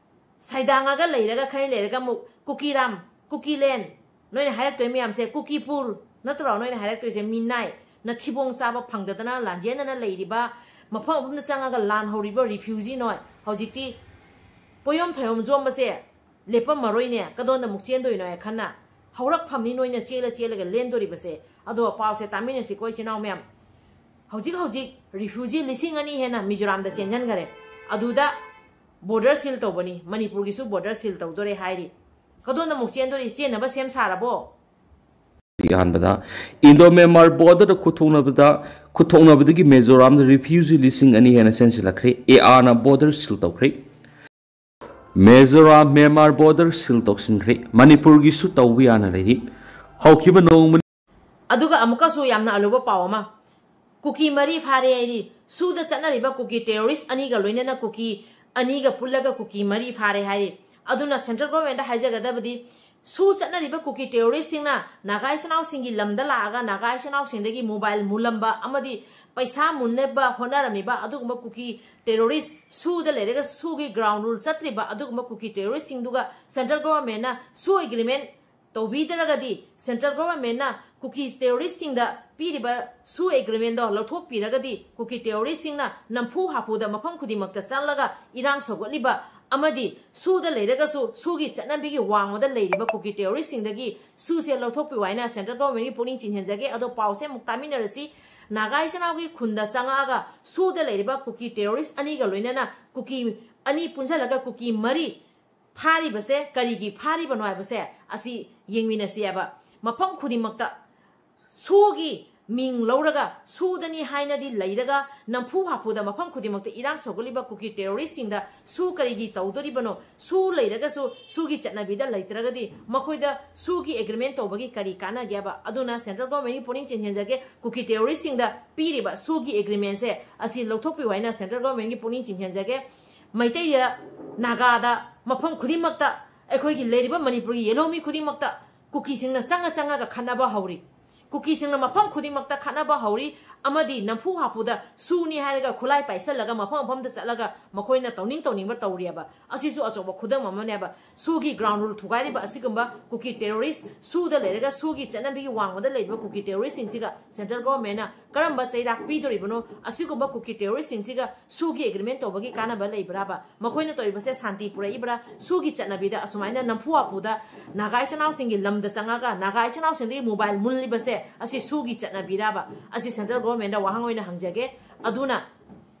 ꯁꯩꯗꯥꯡꯉꯒ ꯂꯩꯔꯒ, ꯈꯔꯅꯤ ꯂꯩꯔꯒ ꯑꯃꯨꯛ ꯀꯨꯀꯤꯔꯥꯝ, ꯀꯨꯀꯤꯂꯦꯟ, ꯅꯣꯏꯅ ꯍꯥꯏꯔꯛꯇꯣꯏ ꯃꯌꯥꯝꯁꯦ, ꯀꯨꯀꯤꯄꯨꯔ ꯅꯠꯇ꯭ꯔꯣ ꯅꯣꯏꯅ ꯍꯥꯏꯔꯛꯇꯣꯏꯁꯦ? ꯃꯤꯅꯥꯏ, ꯅꯊꯤꯕꯣꯡ ꯆꯥꯕ ꯐꯪꯗꯗꯅ ꯂꯥꯟꯖꯦꯟꯅꯅ ꯂꯩꯔꯤꯕ ꯃꯐꯝ ꯃꯐꯝꯗ ꯆꯪꯉꯒ ꯂꯥꯟ ꯍꯧꯔꯤꯕ ꯔꯤꯐ꯭ꯌꯨꯖꯤ ꯅꯣꯏ ꯍꯧꯖꯤꯛꯇꯤ ꯄꯣꯌꯣꯝ ꯊꯣꯌꯣꯝ ꯖꯣꯝꯕꯁꯦ ꯂꯦꯞꯄꯝꯃꯔꯣꯏꯅꯦ, ꯀꯗꯣꯝꯗ ꯑꯃꯨꯛ ꯆꯦꯟꯗꯣꯏꯅꯣ ꯍꯥꯏ ꯈꯟꯅ ꯍꯧꯔꯛꯐꯝꯅꯤ ꯅꯣꯏꯅ ꯆꯦꯜꯂ ꯆꯦꯜꯂꯒ ꯂꯦꯟꯗꯣꯔꯤꯕꯁꯦ꯫ ꯑꯗꯣ ꯄꯥꯎꯁꯦ ꯇꯥꯃꯤꯟꯅꯁꯤꯀꯣ ꯏꯆꯤꯟ ꯏꯅꯥꯎ ꯃꯌꯥꯝ꯫ ꯍꯧꯖꯤꯛ ꯍꯧꯖꯤꯛ ꯔꯤꯐ꯭ꯌꯨꯖꯤ ꯂꯤꯁꯤꯡ ꯑꯅꯤ ꯍꯦꯟꯅ ꯃꯤꯖꯣꯔꯥꯝꯗ ꯆꯦꯟꯁꯤꯟꯈꯔꯦ꯫ ꯑꯗꯨꯗ ꯕꯣꯔꯗꯔ ꯁꯤꯜ ꯇꯧꯕꯅꯤ, ꯃꯅꯤꯄꯨꯔꯒꯤꯁꯨ ꯕꯣꯔꯗꯔ ꯁꯤꯜ ꯇꯧꯗꯣꯔꯦ ꯍꯥꯏꯔꯤ꯫ ꯀꯗꯣꯝꯗ ꯑꯃꯨꯛ ꯆꯦꯟꯗꯣꯔꯤ? ꯆꯦꯟꯅꯕ ꯁꯦꯝ ꯁꯥꯔꯕꯣ? ꯑꯍꯥꯟꯕꯗ ꯏꯟꯗꯣ ꯃ꯭ꯌꯥꯟꯃꯥꯔ ꯕꯣꯔꯗꯔꯗ ꯈꯨꯠꯊꯣꯛꯅꯕꯗ ꯈꯨꯠꯊꯣꯛꯅꯕꯗꯒꯤ ꯃꯤꯖꯣꯔꯥꯝꯗ ꯔꯤꯐ꯭ꯌꯨꯖꯤ ꯂꯤꯁꯤꯡ ꯑꯅꯤ ꯍꯦꯟꯅ ꯆꯦꯟꯁꯤꯜꯂꯛꯈ꯭ꯔꯦ꯫ ꯑꯦ ꯑꯥꯔꯅ ꯕꯣꯔꯗꯔ ꯁꯤꯜ ꯇꯧꯈ꯭ꯔꯦ꯫ ꯃꯤꯖꯣꯔꯥꯝ ꯃ꯭ꯌꯥꯟꯃꯥꯔ ꯕꯣꯔꯗꯔ ꯁꯤꯜ ꯇꯧꯁꯤꯟꯈ꯭ꯔꯦ꯫ ꯃꯅꯤꯄꯨꯔꯒꯤꯁꯨ ꯇꯧꯕ ꯌꯥꯅ ꯂꯩꯔꯤ꯫ ꯍꯧꯈꯤꯕ ꯅꯣꯡꯃ ꯑꯗꯨꯒ ꯑꯃꯨꯛꯀꯁꯨ ꯌꯥꯝꯅ ꯑꯂꯨꯕ ꯄꯥꯎ ꯑꯃ, ꯀꯨꯀꯤ ꯃꯔꯤ ꯐꯥꯔꯦ ꯍꯥꯏꯔꯤ꯫ ꯁꯨꯗ ꯆꯠꯅꯔꯤꯕ ꯀꯨꯀꯤ ꯇꯦꯔꯣꯔꯤꯁ ꯑꯅꯤꯒ ꯂꯣꯏꯅꯅ ꯀꯨꯀꯤ ꯑꯅꯤꯒ ꯄꯨꯜꯂꯒ ꯀꯨꯀꯤ ꯃꯔꯤ ꯐꯥꯔꯦ ꯍꯥꯏꯔꯤ꯫ ꯑꯗꯨꯅ ꯁꯦꯟꯇ꯭ꯔꯦꯜ ꯒꯣꯔꯃꯦꯟꯗ ꯍꯥꯏꯖꯒꯗꯕꯗꯤ, ꯁꯨ ꯆꯠꯅꯔꯤꯕ ꯀꯨꯀꯤ ꯇꯦꯔꯣꯔꯤꯁꯁꯤꯡꯅ ꯅꯥꯒꯥ ꯏꯆꯤꯟ ꯏꯅꯥꯎꯁꯤꯡꯒꯤ ꯂꯝꯗ ꯂꯥꯛꯑꯒ ꯅꯥꯒꯥ ꯏꯆꯤꯟ ꯏꯅꯥꯎꯁꯤꯡꯗꯒꯤ ꯃꯣꯕꯥꯏꯜ ꯃꯨꯜꯂꯝꯕ ꯑꯃꯗꯤ ꯄꯩꯁꯥ ꯃꯨꯟꯅꯕ ꯍꯣꯠꯅꯔꯝꯃꯤꯕ ꯑꯗꯨꯒꯨꯝꯕ ꯀꯨꯀꯤ ꯇꯦꯔꯣꯔꯤꯁ, ꯁꯨꯗ ꯂꯩꯔꯒ ꯁꯨꯒꯤ ꯒ꯭ꯔꯥꯎꯟ ꯔꯨꯜ ꯆꯠꯇ꯭ꯔꯤꯕ ꯑꯗꯨꯒꯨꯝꯕ ꯀꯨꯀꯤ ꯇꯦꯔꯣꯔꯤꯁꯁꯤꯡꯗꯨꯒ ꯁꯦꯟꯇ꯭ꯔꯦꯜ ꯒꯣꯔꯃꯦꯟꯅ ꯁꯨ ꯑꯦꯒ꯭ꯔꯤꯃꯦꯟ ꯇꯧꯕꯤꯗ꯭ꯔꯒꯗꯤ, ꯁꯦꯟꯇ꯭ꯔꯦꯜ ꯒꯣꯔꯃꯦꯟꯅ ꯀꯨꯀꯤ ꯇꯦꯔꯣꯔꯤꯁꯁꯤꯡꯗ ꯄꯤꯔꯤꯕ ꯁꯨ ꯑꯦꯒ꯭ꯔꯤꯃꯦꯟꯗꯣ ꯂꯧꯊꯣꯛꯄꯤꯔꯒꯗꯤ, ꯀꯨꯀꯤ ꯇꯦꯔꯣꯔꯤꯁꯁꯤꯡꯅ ꯅꯝꯐꯨ ꯍꯥꯐꯨꯗ ꯃꯐꯝ ꯈꯨꯗꯤꯡꯃꯛꯇ ꯆꯪꯂꯒ ꯏꯔꯥꯡ ꯁꯧꯒꯠꯂꯤꯕ ꯑꯃꯗꯤ ꯁꯨꯗ ꯂꯩꯔꯒꯁꯨ ꯁꯨꯒꯤ ꯆꯠꯅꯕꯤꯒꯤ ꯋꯥꯡꯃꯗ ꯂꯩꯔꯤꯕ ꯀꯨꯀꯤ ꯇꯦꯔꯣꯔꯤꯁꯁꯤꯡꯗꯒꯤ ꯁꯨꯁꯦ ꯂꯧꯊꯣꯛꯄꯤꯌꯨ ꯍꯥꯏꯅ ꯁꯦꯟꯇ꯭ꯔꯦꯜ ꯒꯣꯔꯃꯦꯟꯒꯤ ꯄꯨꯛꯅꯤꯡ ꯆꯤꯡꯁꯤꯟꯖꯒꯦ꯫ ꯑꯗꯣ ꯄꯥꯎꯁꯦ ꯑꯃꯨꯛ ꯇꯥꯃꯤꯟꯅꯔꯁꯤ꯫ ꯅꯥꯒꯥ ꯏꯆꯤꯟ ꯏꯅꯥꯎꯒꯤ ꯈꯨꯟꯗ ꯆꯪꯉꯛꯑꯒ ꯁꯨꯗ ꯂꯩꯔꯤꯕ ꯀꯨꯀꯤ ꯇꯦꯔꯣꯔꯤꯁ ꯑꯅꯤꯒ ꯂꯣꯏꯅꯅ ꯀꯨꯀꯤ ꯑꯅꯤ ꯄꯨꯟꯁꯤꯜꯂꯒ ꯀꯨꯀꯤ ꯃꯔꯤ ꯐꯥꯔꯤꯕꯁꯦ ꯀꯔꯤꯒꯤ ꯐꯥꯔꯤꯕꯅꯣ ꯍꯥꯏꯕꯁꯦ ꯑꯁꯤ ꯌꯦꯡꯃꯤꯟꯅꯁꯤ ꯍꯥꯏꯕ꯫ ꯃꯐꯝ ꯈꯨꯗꯤꯡꯃꯛꯇ ꯁꯨꯒꯤ ꯃꯤꯡ ꯂꯧꯔꯒ, ꯁꯨꯗꯅꯤ ꯍꯥꯏꯅꯗꯤ ꯂꯩꯔꯒ, ꯅꯝꯐꯨ ꯍꯥꯐꯨꯗ ꯃꯐꯝ ꯈꯨꯗꯤꯡꯃꯛꯇ ꯏꯔꯥꯡ ꯁꯧꯒꯠꯂꯤꯕ ꯀꯨꯀꯤ ꯇꯦꯔꯣꯔꯤꯁꯁꯤꯡꯗ ꯁꯨ ꯀꯔꯤꯒꯤ ꯇꯧꯗꯣꯔꯤꯕꯅꯣ? ꯁꯨ ꯂꯩꯔꯒꯁꯨ ꯁꯨꯒꯤ ꯆꯠꯅꯕꯤꯗ ꯂꯩꯇ꯭ꯔꯒꯗꯤ ꯃꯈꯣꯏꯗ ꯁꯨꯒꯤ ꯑꯦꯒ꯭ꯔꯤꯃꯦꯟ ꯇꯧꯕꯒꯤ ꯀꯔꯤ ꯀꯥꯟꯅꯒꯦ ꯍꯥꯏꯕ? ꯑꯗꯨꯅ ꯁꯦꯟꯇ꯭ꯔꯦꯜ ꯒꯣꯔꯃꯦꯟꯒꯤ ꯄꯨꯛꯅꯤꯡ ꯆꯤꯡꯁꯤꯟꯖꯒꯦ, ꯀꯨꯀꯤ ꯇꯦꯔꯣꯔꯤꯁꯁꯤꯡꯗ ꯄꯤꯔꯤꯕ ꯁꯨꯒꯤ ꯑꯦꯒ꯭ꯔꯤꯃꯦꯟꯁꯦ ꯑꯁꯤ ꯂꯧꯊꯣꯛꯄꯤꯌꯨ ꯍꯥꯏꯅ ꯁꯦꯟꯇ꯭ꯔꯦꯜ ꯒꯣꯔꯃꯦꯟꯒꯤ ꯄꯨꯛꯅꯤꯡ ꯆꯤꯡꯁꯤꯟꯖꯒꯦ꯫ ꯃꯩꯇꯩꯗ, ꯅꯥꯒꯥꯗ, ꯃꯐꯝ ꯈꯨꯗꯤꯡꯃꯛꯇ, ꯑꯩꯈꯣꯏꯒꯤ ꯂꯩꯔꯤꯕ ꯃꯅꯤꯄꯨꯔꯒꯤ ꯌꯦꯜꯍꯧꯃꯤ ꯈꯨꯗꯤꯡꯃꯛꯇ ꯀꯨꯀꯤꯁꯤꯡꯅ ꯆꯪꯉ ꯆꯪꯉꯒ ꯈꯠꯅꯕ ꯍꯧꯔꯤ꯫ ꯀꯨꯀꯤꯁꯤꯡꯅ ꯃꯐꯝ ꯈꯨꯗꯤꯡꯃꯛꯇ ꯈꯠꯅꯕ ꯍꯧꯔꯤ꯫ ꯑꯃꯗꯤ ꯅꯝꯐꯨ ꯍꯥꯐꯨꯗ ꯁꯨꯅꯤ ꯍꯥꯏꯔꯒ ꯈꯨꯠꯂꯥꯏ ꯄꯥꯏꯁꯜꯂꯒ ꯃꯐꯝ ꯃꯐꯝꯗ ꯆꯠꯂꯒ ꯃꯈꯣꯏꯅ ꯇꯧꯅꯤꯡ ꯇꯧꯅꯤꯡꯕ ꯇꯧꯔꯤꯑꯕ꯫ ꯑꯁꯤꯁꯨ ꯑꯆꯧꯕ ꯈꯨꯗꯝ ꯑꯃꯅꯦꯕ꯫ ꯁꯨꯒꯤ ground rule ꯊꯨꯒꯥꯏꯔꯤꯕ ꯑꯁꯤꯒꯨꯝꯕ ꯀꯨꯀꯤ terrorist, ꯁꯨꯗ ꯂꯩꯔꯒ ꯁꯨꯒꯤ ꯆꯠꯅꯕꯤꯒꯤ ꯋꯥꯡꯃꯗ ꯂꯩꯔꯤꯕ ꯀꯨꯀꯤ terroristꯁꯤꯡꯁꯤꯒ central governmentꯅ ꯀꯔꯝꯕ ꯆꯩꯔꯥꯛ ꯄꯤꯗꯣꯔꯤꯕꯅꯣ? ꯑꯁꯤꯒꯨꯝꯕ ꯀꯨꯀꯤ terroristꯁꯤꯡꯁꯤꯒ ꯁꯨꯒꯤ agreement ꯇꯧꯕꯒꯤ ꯀꯥꯟꯅꯕ ꯂꯩꯕ꯭ꯔꯥꯕ? ꯃꯈꯣꯏꯅ ꯇꯧꯔꯤꯕꯁꯦ ꯁꯥꯟꯇꯤ ꯄꯨꯔꯛꯏꯕ꯭ꯔꯥ? ꯁꯨꯒꯤ ꯆꯠꯅꯕꯤꯗ ꯑꯁꯨꯃꯥꯏꯅ ꯅꯝꯐꯨ ꯍꯥꯐꯨꯗ ꯅꯥꯒꯥ ꯏꯆꯤꯟ ꯏꯅꯥꯎꯁꯤꯡꯒꯤ ꯂꯝꯗ ꯆꯪꯉꯒ ꯅꯥꯒꯥ ꯏꯆꯤꯟ ꯏꯅꯥꯎꯁꯤꯡꯗꯒꯤ mobile ꯃꯨꯜꯂꯤꯕꯁꯦ ꯑꯁꯤ ꯁꯨꯒꯤ ꯆꯠꯅꯕꯤꯔꯕ? ꯑꯁꯤ central governmentꯗ ꯋꯥꯍꯪ ꯑꯣꯏꯅ ꯍꯪꯖꯒꯦ꯫ ꯑꯗꯨꯅ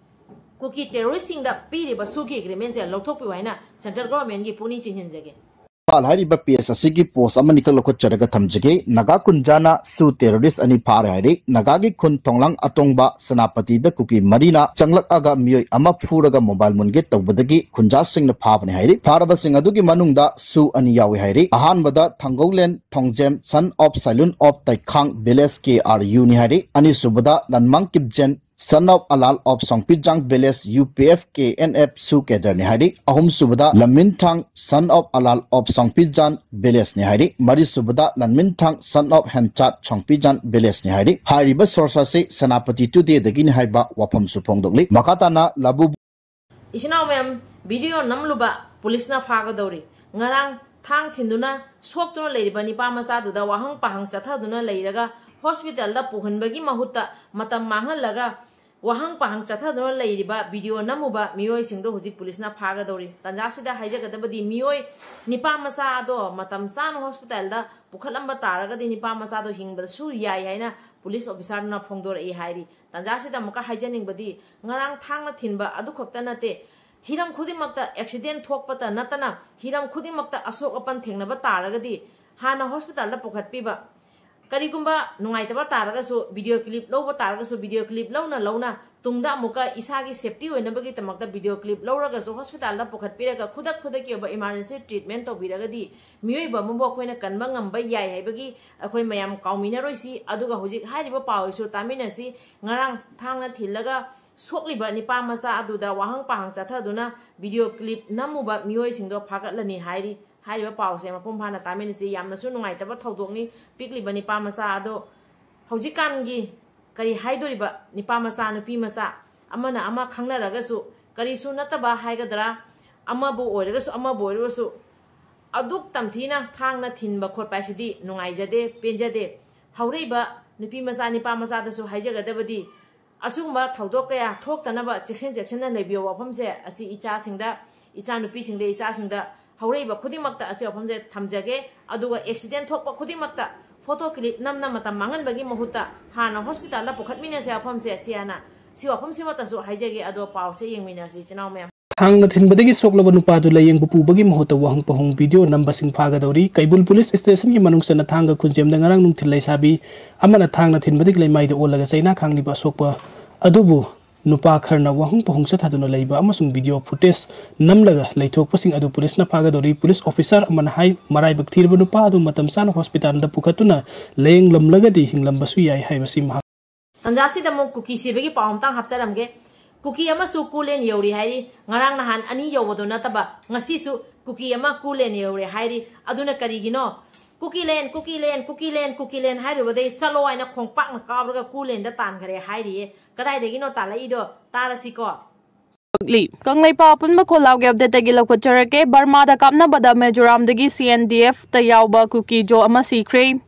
ꯀꯨꯀꯤ terroristꯁꯤꯡꯗ ꯄꯤꯔꯤꯕ ꯁꯨꯒꯤ agreementꯁꯦ ꯂꯧꯊꯣꯛꯄꯤꯌꯨ ꯍꯥꯏꯅ central governmentꯒꯤ ꯄꯨꯛꯅꯤꯡ ꯆꯤꯡꯁꯤꯟꯖꯒꯦ꯫ ꯏꯝꯐꯥꯜ ꯍꯥꯏꯔꯤꯕ page ꯑꯁꯤꯒꯤ post ꯑꯃꯅꯤꯈꯛ ꯂꯧꯈꯠꯆꯔꯒ ꯊꯝꯖꯒꯦ꯫ ꯅꯥꯒꯥ ꯀꯨꯟꯖꯥꯅ ꯁꯨ terrorist ꯑꯅꯤ ꯐꯥꯔꯦ ꯍꯥꯏꯔꯤ꯫ ꯅꯥꯒꯥꯒꯤ ꯈꯨꯟ ꯊꯣꯡꯂꯥꯡ ꯑꯇꯣꯡꯕ ꯁꯦꯅꯥꯄꯇꯤꯗ ꯀꯨꯀꯤ ꯃꯔꯤꯅ ꯆꯪꯂꯛꯑꯒ ꯃꯤꯑꯣꯏ ꯑꯃ ꯐꯨꯔꯒ mobile ꯃꯨꯟꯒꯦ ꯇꯧꯕꯗꯒꯤ ꯈꯨꯟꯖꯥꯁꯤꯡꯅ ꯐꯥꯕꯅꯤ ꯍꯥꯏꯔꯤ꯫ ꯐꯥꯔꯕꯁꯤꯡ ꯑꯗꯨꯒꯤ ꯃꯅꯨꯡꯗ ꯁꯨ ꯑꯅꯤ ꯌꯥꯎꯏ ꯍꯥꯏꯔꯤ꯫ ꯑꯍꯥꯟꯕꯗ Thanggoulen Thongjem, son of Sailun of Teikhang, village K R ꯌꯨꯅꯤ ꯍꯥꯏꯔꯤ꯫ ꯑꯅꯤꯁꯨꯕꯗ Lanmang Kipgen, son of Alal of Songpijang, village U P F K N F ꯁꯨ cadreꯅꯤ ꯍꯥꯏꯔꯤ꯫ ꯑꯍꯨꯝꯁꯨꯕꯗ ꯂꯝꯃꯤꯟꯊꯥꯡ, son of ꯑꯂꯥꯜ of ꯁꯣꯡꯄꯤꯖꯥꯟ, villageꯅꯤ ꯍꯥꯏꯔꯤ꯫ ꯃꯔꯤꯁꯨꯕꯗ ꯂꯟꯃꯤꯟꯊꯥꯡ, son of ꯍꯦꯟꯆꯥꯠ, ꯁꯣꯡꯄꯤꯖꯥꯟ, villageꯅꯤ ꯍꯥꯏꯔꯤ꯫ ꯍꯥꯏꯔꯤꯕ source ꯑꯁꯤ ꯁꯦꯅꯥꯄꯇꯤ Todayꯗꯒꯤꯅꯤ ꯍꯥꯏꯕ ꯋꯥꯐꯝꯁꯨ ꯐꯣꯡꯗꯣꯛꯂꯤ꯫ ꯃꯈꯥ ꯇꯥꯅ ꯂꯕꯨ ꯏꯆꯤꯟ ꯏꯅꯥꯎ ꯃꯌꯥꯝ, video ꯅꯝꯂꯨꯕ ꯄꯨꯂꯤꯁꯅ ꯐꯥꯒꯗꯧꯔꯤ꯫ ꯉꯔꯥꯡ ꯊꯥꯡ ꯊꯤꯟꯗꯨꯅ ꯁꯣꯛꯇꯨꯅ ꯂꯩꯔꯤꯕ ꯅꯤꯄꯥ ꯃꯆꯥꯗꯨꯗ ꯋꯥꯍꯪ ꯄꯥꯍꯪ ꯆꯠꯊꯗꯨꯅ ꯂꯩꯔꯒ hospitalꯗ ꯄꯨꯍꯟꯕꯒꯤ ꯃꯍꯨꯠꯇ ꯃꯇꯝ ꯃꯥꯡꯍꯜꯂꯒ ꯋꯥꯍꯪ ꯄꯥꯍꯪ ꯆꯠꯊꯗꯨꯅ ꯂꯩꯔꯤꯕ video ꯅꯝꯃꯨꯕ ꯃꯤꯑꯣꯏꯁꯤꯡꯗꯣ ꯍꯧꯖꯤꯛ ꯄꯨꯂꯤꯁꯅ ꯐꯥꯒꯗꯧꯔꯤ꯫ ꯇꯥꯟꯖꯥꯁꯤꯗ ꯍꯥꯏꯖꯒꯗꯕꯗꯤ ꯃꯤꯑꯣꯏ ꯅꯤꯄꯥ ꯃꯆꯥ ꯑꯗꯣ ꯃꯇꯝ ꯆꯥꯅ hospitalꯗ ꯄꯨꯈꯠꯂꯝꯕ ꯇꯥꯔꯒꯗꯤ ꯅꯤꯄꯥ ꯃꯆꯥꯗꯣ ꯍꯤꯡꯕꯗꯁꯨ ꯌꯥꯏ ꯍꯥꯏꯅ ꯄꯨꯂꯤꯁ officerꯗꯨꯅ ꯐꯣꯡꯗꯣꯔꯛꯏ ꯍꯥꯏꯔꯤ꯫ ꯇꯥꯟꯖꯥꯁꯤꯗ ꯑꯃꯨꯛꯀ ꯍꯥꯏꯖꯅꯤꯡꯕꯗꯤ ꯉꯔꯥꯡ ꯊꯥꯡꯅ ꯊꯤꯟꯕ ꯑꯗꯨꯈꯛꯇ ꯅꯠꯇꯦ, ꯍꯤꯔꯝ ꯈꯨꯗꯤꯡꯃꯛꯇ accident ꯊꯣꯛꯄꯇ ꯅꯠꯇꯅ ꯍꯤꯔꯝ ꯈꯨꯗꯤꯡꯃꯛꯇ ꯑꯁꯣꯛ ꯑꯄꯟ ꯊꯦꯡꯅꯕ ꯇꯥꯔꯒꯗꯤ ꯍꯥꯟꯅ hospitalꯗ ꯄꯨꯈꯠꯄꯤꯕ, ꯀꯔꯤꯒꯨꯝꯕ ꯅꯨꯡꯉꯥꯏꯇꯕ ꯇꯥꯔꯒꯁꯨ video clip ꯂꯧꯕ ꯇꯥꯔꯒꯁꯨ video clip ꯂꯧꯅ ꯂꯧꯅ ꯇꯨꯡꯗ ꯑꯃꯨꯛꯀ ꯏꯁꯥꯒꯤ safety ꯑꯣꯏꯅꯕꯒꯤꯗꯃꯛꯇ video clip ꯂꯧꯔꯒꯁꯨ hospitalꯗ ꯄꯨꯈꯠꯄꯤꯔꯒ ꯈꯨꯗꯛ ꯈꯨꯗꯛꯀꯤ ꯑꯣꯏꯕ emergency treatment ꯇꯧꯕꯤꯔꯒꯗꯤ ꯃꯤꯑꯣꯏꯕ ꯑꯃꯕꯨ ꯑꯩꯈꯣꯏꯅ ꯀꯟꯕ ꯉꯝꯕ ꯌꯥꯏ ꯍꯥꯏꯕꯒꯤ ꯑꯩꯈꯣꯏ ꯃꯌꯥꯝ ꯀꯥꯎꯃꯤꯟꯅꯔꯣꯏꯁꯤ꯫ ꯑꯗꯨꯒ ꯍꯧꯖꯤꯛ ꯍꯥꯏꯔꯤꯕ ꯄꯥꯎ ꯑꯁꯤꯁꯨ ꯇꯥꯃꯤꯟꯅꯁꯤ꯫ ꯉꯔꯥꯡ ꯊꯥꯡꯅ ꯊꯤꯜꯂꯒ ꯁꯣꯛꯂꯤꯕ ꯅꯤꯄꯥ ꯃꯆꯥ ꯑꯗꯨꯗ ꯋꯥꯍꯪ ꯄꯥꯍꯪ ꯆꯠꯊꯗꯨꯅ video clip ꯅꯝꯃꯨꯕ ꯃꯤꯑꯣꯏꯁꯤꯡꯗꯣ ꯐꯥꯒꯠꯂꯅꯤ ꯍꯥꯏꯔꯤ꯫ ꯍꯥꯏꯔꯤꯕ ꯄꯥꯎꯁꯦ ꯃꯄꯨꯡ ꯐꯥꯅ ꯇꯥꯃꯤꯟꯅꯁꯤ꯫ ꯌꯥꯝꯅꯁꯨ ꯅꯨꯡꯉꯥꯏꯇꯕ ꯊꯧꯗꯣꯛꯅꯤ꯫ ꯄꯤꯛꯂꯤꯕ ꯅꯤꯄꯥ ꯃꯆꯥ ꯑꯗꯣ ꯍꯧꯖꯤꯛꯀꯥꯟꯒꯤ ꯀꯔꯤ ꯍꯥꯏꯗꯣꯔꯤꯕ, ꯅꯤꯄꯥ ꯃꯆꯥ, ꯅꯨꯄꯤ ꯃꯆꯥ, ꯑꯃꯅ ꯑꯃ ꯈꯪꯅꯔꯒꯁꯨ, ꯀꯔꯤꯁꯨ ꯅꯠꯇꯕ ꯍꯥꯏꯒꯗ꯭ꯔꯥ, ꯑꯃꯕꯨ ꯑꯣꯏꯔꯒꯁꯨ, ꯑꯃꯕꯨ ꯑꯣꯏꯔꯒꯁꯨ, ꯑꯗꯨꯛ ꯇꯝꯊꯤꯅ ꯊꯥꯡꯅ ꯊꯤꯟꯕ ꯈꯣꯠꯄ ꯍꯥꯏꯁꯤꯗꯤ ꯅꯨꯡꯉꯥꯏꯖꯗꯦ, ꯄꯦꯟꯖꯗꯦ꯫ ꯍꯧꯔꯛꯏꯕ ꯅꯨꯄꯤ ꯃꯆꯥ, ꯅꯤꯄꯥ ꯃꯆꯥꯗꯁꯨ ꯍꯥꯏꯖꯒꯗꯕꯗꯤ, ꯑꯁꯤꯒꯨꯝꯕ ꯊꯧꯗꯣꯛ ꯀꯌꯥ ꯊꯣꯛꯇꯅꯕ ꯆꯦꯛꯁꯤꯟ ꯆꯦꯛꯁꯤꯟꯅ ꯂꯩꯕꯤꯌꯣ꯫ ꯋꯥꯐꯝꯁꯦ ꯑꯁꯤ ꯏꯆꯥꯁꯤꯡꯗ, ꯏꯆꯥꯅꯨꯄꯤꯁꯤꯡꯗ, ꯏꯆꯥꯁꯤꯡꯗ, ꯍꯧꯔꯛꯏꯕ ꯈꯨꯗꯤꯡꯃꯛꯇ ꯑꯁꯤ ꯋꯥꯐꯝꯁꯦ ꯊꯝꯖꯒꯦ꯫ ꯑꯗꯨꯒ accident ꯊꯣꯛꯄ ꯈꯨꯗꯤꯡꯃꯛꯇ photo clip ꯅꯝꯅ ꯃꯇꯝ ꯃꯥꯡꯍꯟꯕꯒꯤ ꯃꯍꯨꯠꯇ ꯍꯥꯟꯅ hospitalꯗ ꯄꯨꯈꯠꯃꯤꯟꯅꯁꯦ ꯋꯥꯐꯝꯁꯦ, ꯁꯤ ꯍꯥꯟꯅ, ꯁꯤ ꯋꯥꯐꯝꯁꯤꯃꯇꯁꯨ ꯍꯥꯏꯖꯒꯦ꯫ ꯑꯗꯣ ꯄꯥꯎꯁꯦ ꯌꯦꯡꯃꯤꯟꯅꯔꯁꯤ, ꯏꯆꯤꯟ ꯏꯅꯥꯎ ꯃꯌꯥꯝ꯫ ꯊꯥꯡꯅ ꯊꯤꯟꯕꯗꯒꯤ ꯁꯣꯛꯂꯕ ꯅꯨꯄꯥꯗꯨ ꯂꯥꯏꯌꯦꯡꯕ ꯄꯨꯕꯒꯤ ꯃꯍꯨꯠꯇ ꯋꯥꯍꯪ ꯄꯥꯎꯍꯪ video ꯅꯝꯕꯁꯤꯡ ꯐꯥꯒꯗꯧꯔꯤ꯫ ꯀꯩꯕꯨꯜ police stationꯒꯤ ꯃꯅꯨꯡ ꯆꯟꯅ ꯊꯥꯡꯒ ꯈꯨꯟꯖꯦꯝꯗ ꯉꯔꯥꯡ ꯅꯨꯡꯊꯤꯜ ꯂꯩꯁꯥꯕꯤ ꯑꯃꯅ ꯊꯥꯡꯅ ꯊꯤꯟꯕꯗꯒꯤ ꯂꯩꯃꯥꯏꯗ ꯑꯣꯜꯂꯒ ꯆꯩꯅꯥ ꯈꯥꯡꯂꯤꯕ ꯑꯁꯣꯛꯄ ꯑꯗꯨꯕꯨ ꯅꯨꯄꯥ ꯈꯔꯅ ꯋꯥꯍꯪ ꯄꯥꯎꯍꯪ ꯆꯠꯊꯗꯨꯅ ꯂꯩꯕ ꯑꯃꯁꯨꯡ video footage ꯅꯝꯂꯒ ꯂꯩꯊꯣꯛꯄꯁꯤꯡ ꯑꯗꯨ policeꯅ ꯐꯥꯒꯗꯧꯔꯤ꯫ Police officer ꯑꯃꯅ ꯍꯥꯏ, ꯃꯔꯥꯏꯕꯛ ꯊꯤꯔꯕ ꯅꯨꯄꯥ ꯑꯗꯨ ꯃꯇꯝ ꯆꯥꯅ hospitalꯗ ꯄꯨꯈꯠꯇꯨꯅ ꯂꯥꯌꯦꯡꯂꯝꯂꯒꯗꯤ ꯍꯤꯡꯂꯝꯕꯁꯨ ꯌꯥꯏ ꯍꯥꯏꯕꯁꯤ ꯃꯍꯥꯛ ꯇꯥꯟꯖꯥꯁꯤꯗ ꯑꯃꯨꯛ ꯀꯨꯀꯤ ꯁꯤꯕꯒꯤ ꯄꯥꯎ ꯑꯝꯇꯪ ꯍꯥꯞꯆꯔꯝꯒꯦ꯫ ꯀꯨꯀꯤ ꯑꯃꯁꯨ ꯀꯨꯂꯦꯟ ꯌꯧꯔꯤ ꯍꯥꯏꯔꯤ꯫ ꯉꯔꯥꯡ ꯅꯍꯥꯟ ꯑꯅꯤ ꯌꯧꯕꯗꯣ ꯅꯠꯇꯕ, ꯉꯁꯤꯁꯨ ꯀꯨꯀꯤ ꯑꯃ ꯀꯨꯂꯦꯟ ꯌꯧꯔꯦ ꯍꯥꯏꯔꯤ꯫ ꯑꯗꯨꯅ ꯀꯔꯤꯒꯤꯅꯣ? "ꯀꯨꯀꯤꯂꯦꯟ, ꯀꯨꯀꯤꯂꯦꯟ, ꯀꯨꯀꯤꯂꯦꯟ, ꯀꯨꯀꯤꯂꯦꯟ" ꯍꯥꯏꯔꯨꯕꯗꯩ ꯆꯠꯂꯣ ꯍꯥꯏꯅ ꯈꯣꯡꯄꯥꯛꯅ ꯀꯥꯎꯔꯒ ꯀꯨꯂꯦꯟꯗ ꯇꯥꯟꯈꯔꯦ ꯍꯥꯏꯔꯤꯌꯦ꯫ ꯀꯗꯥꯏꯗꯒꯤꯅꯣ ꯇꯥꯜꯂꯛꯏꯗꯣ? ꯇꯥꯔꯁꯤꯀꯣ꯫ ꯀꯛꯂꯤ꯫ ꯀꯪꯂꯩꯄꯥꯛ ꯑꯄꯨꯟꯕ ꯈꯣꯜꯂꯥꯎꯒꯤ updateꯇꯒꯤ ꯂꯧꯈꯠꯆꯔꯛꯀꯦ꯫ ꯕꯔꯃꯥꯗ ꯀꯥꯞꯅꯕꯗ ꯃꯤꯖꯣꯔꯥꯝꯗꯒꯤ CNDFꯇ ꯌꯥꯎꯕ ꯀꯨꯀꯤꯖꯣ ꯑꯃ ꯁꯤꯈ꯭ꯔꯦ꯫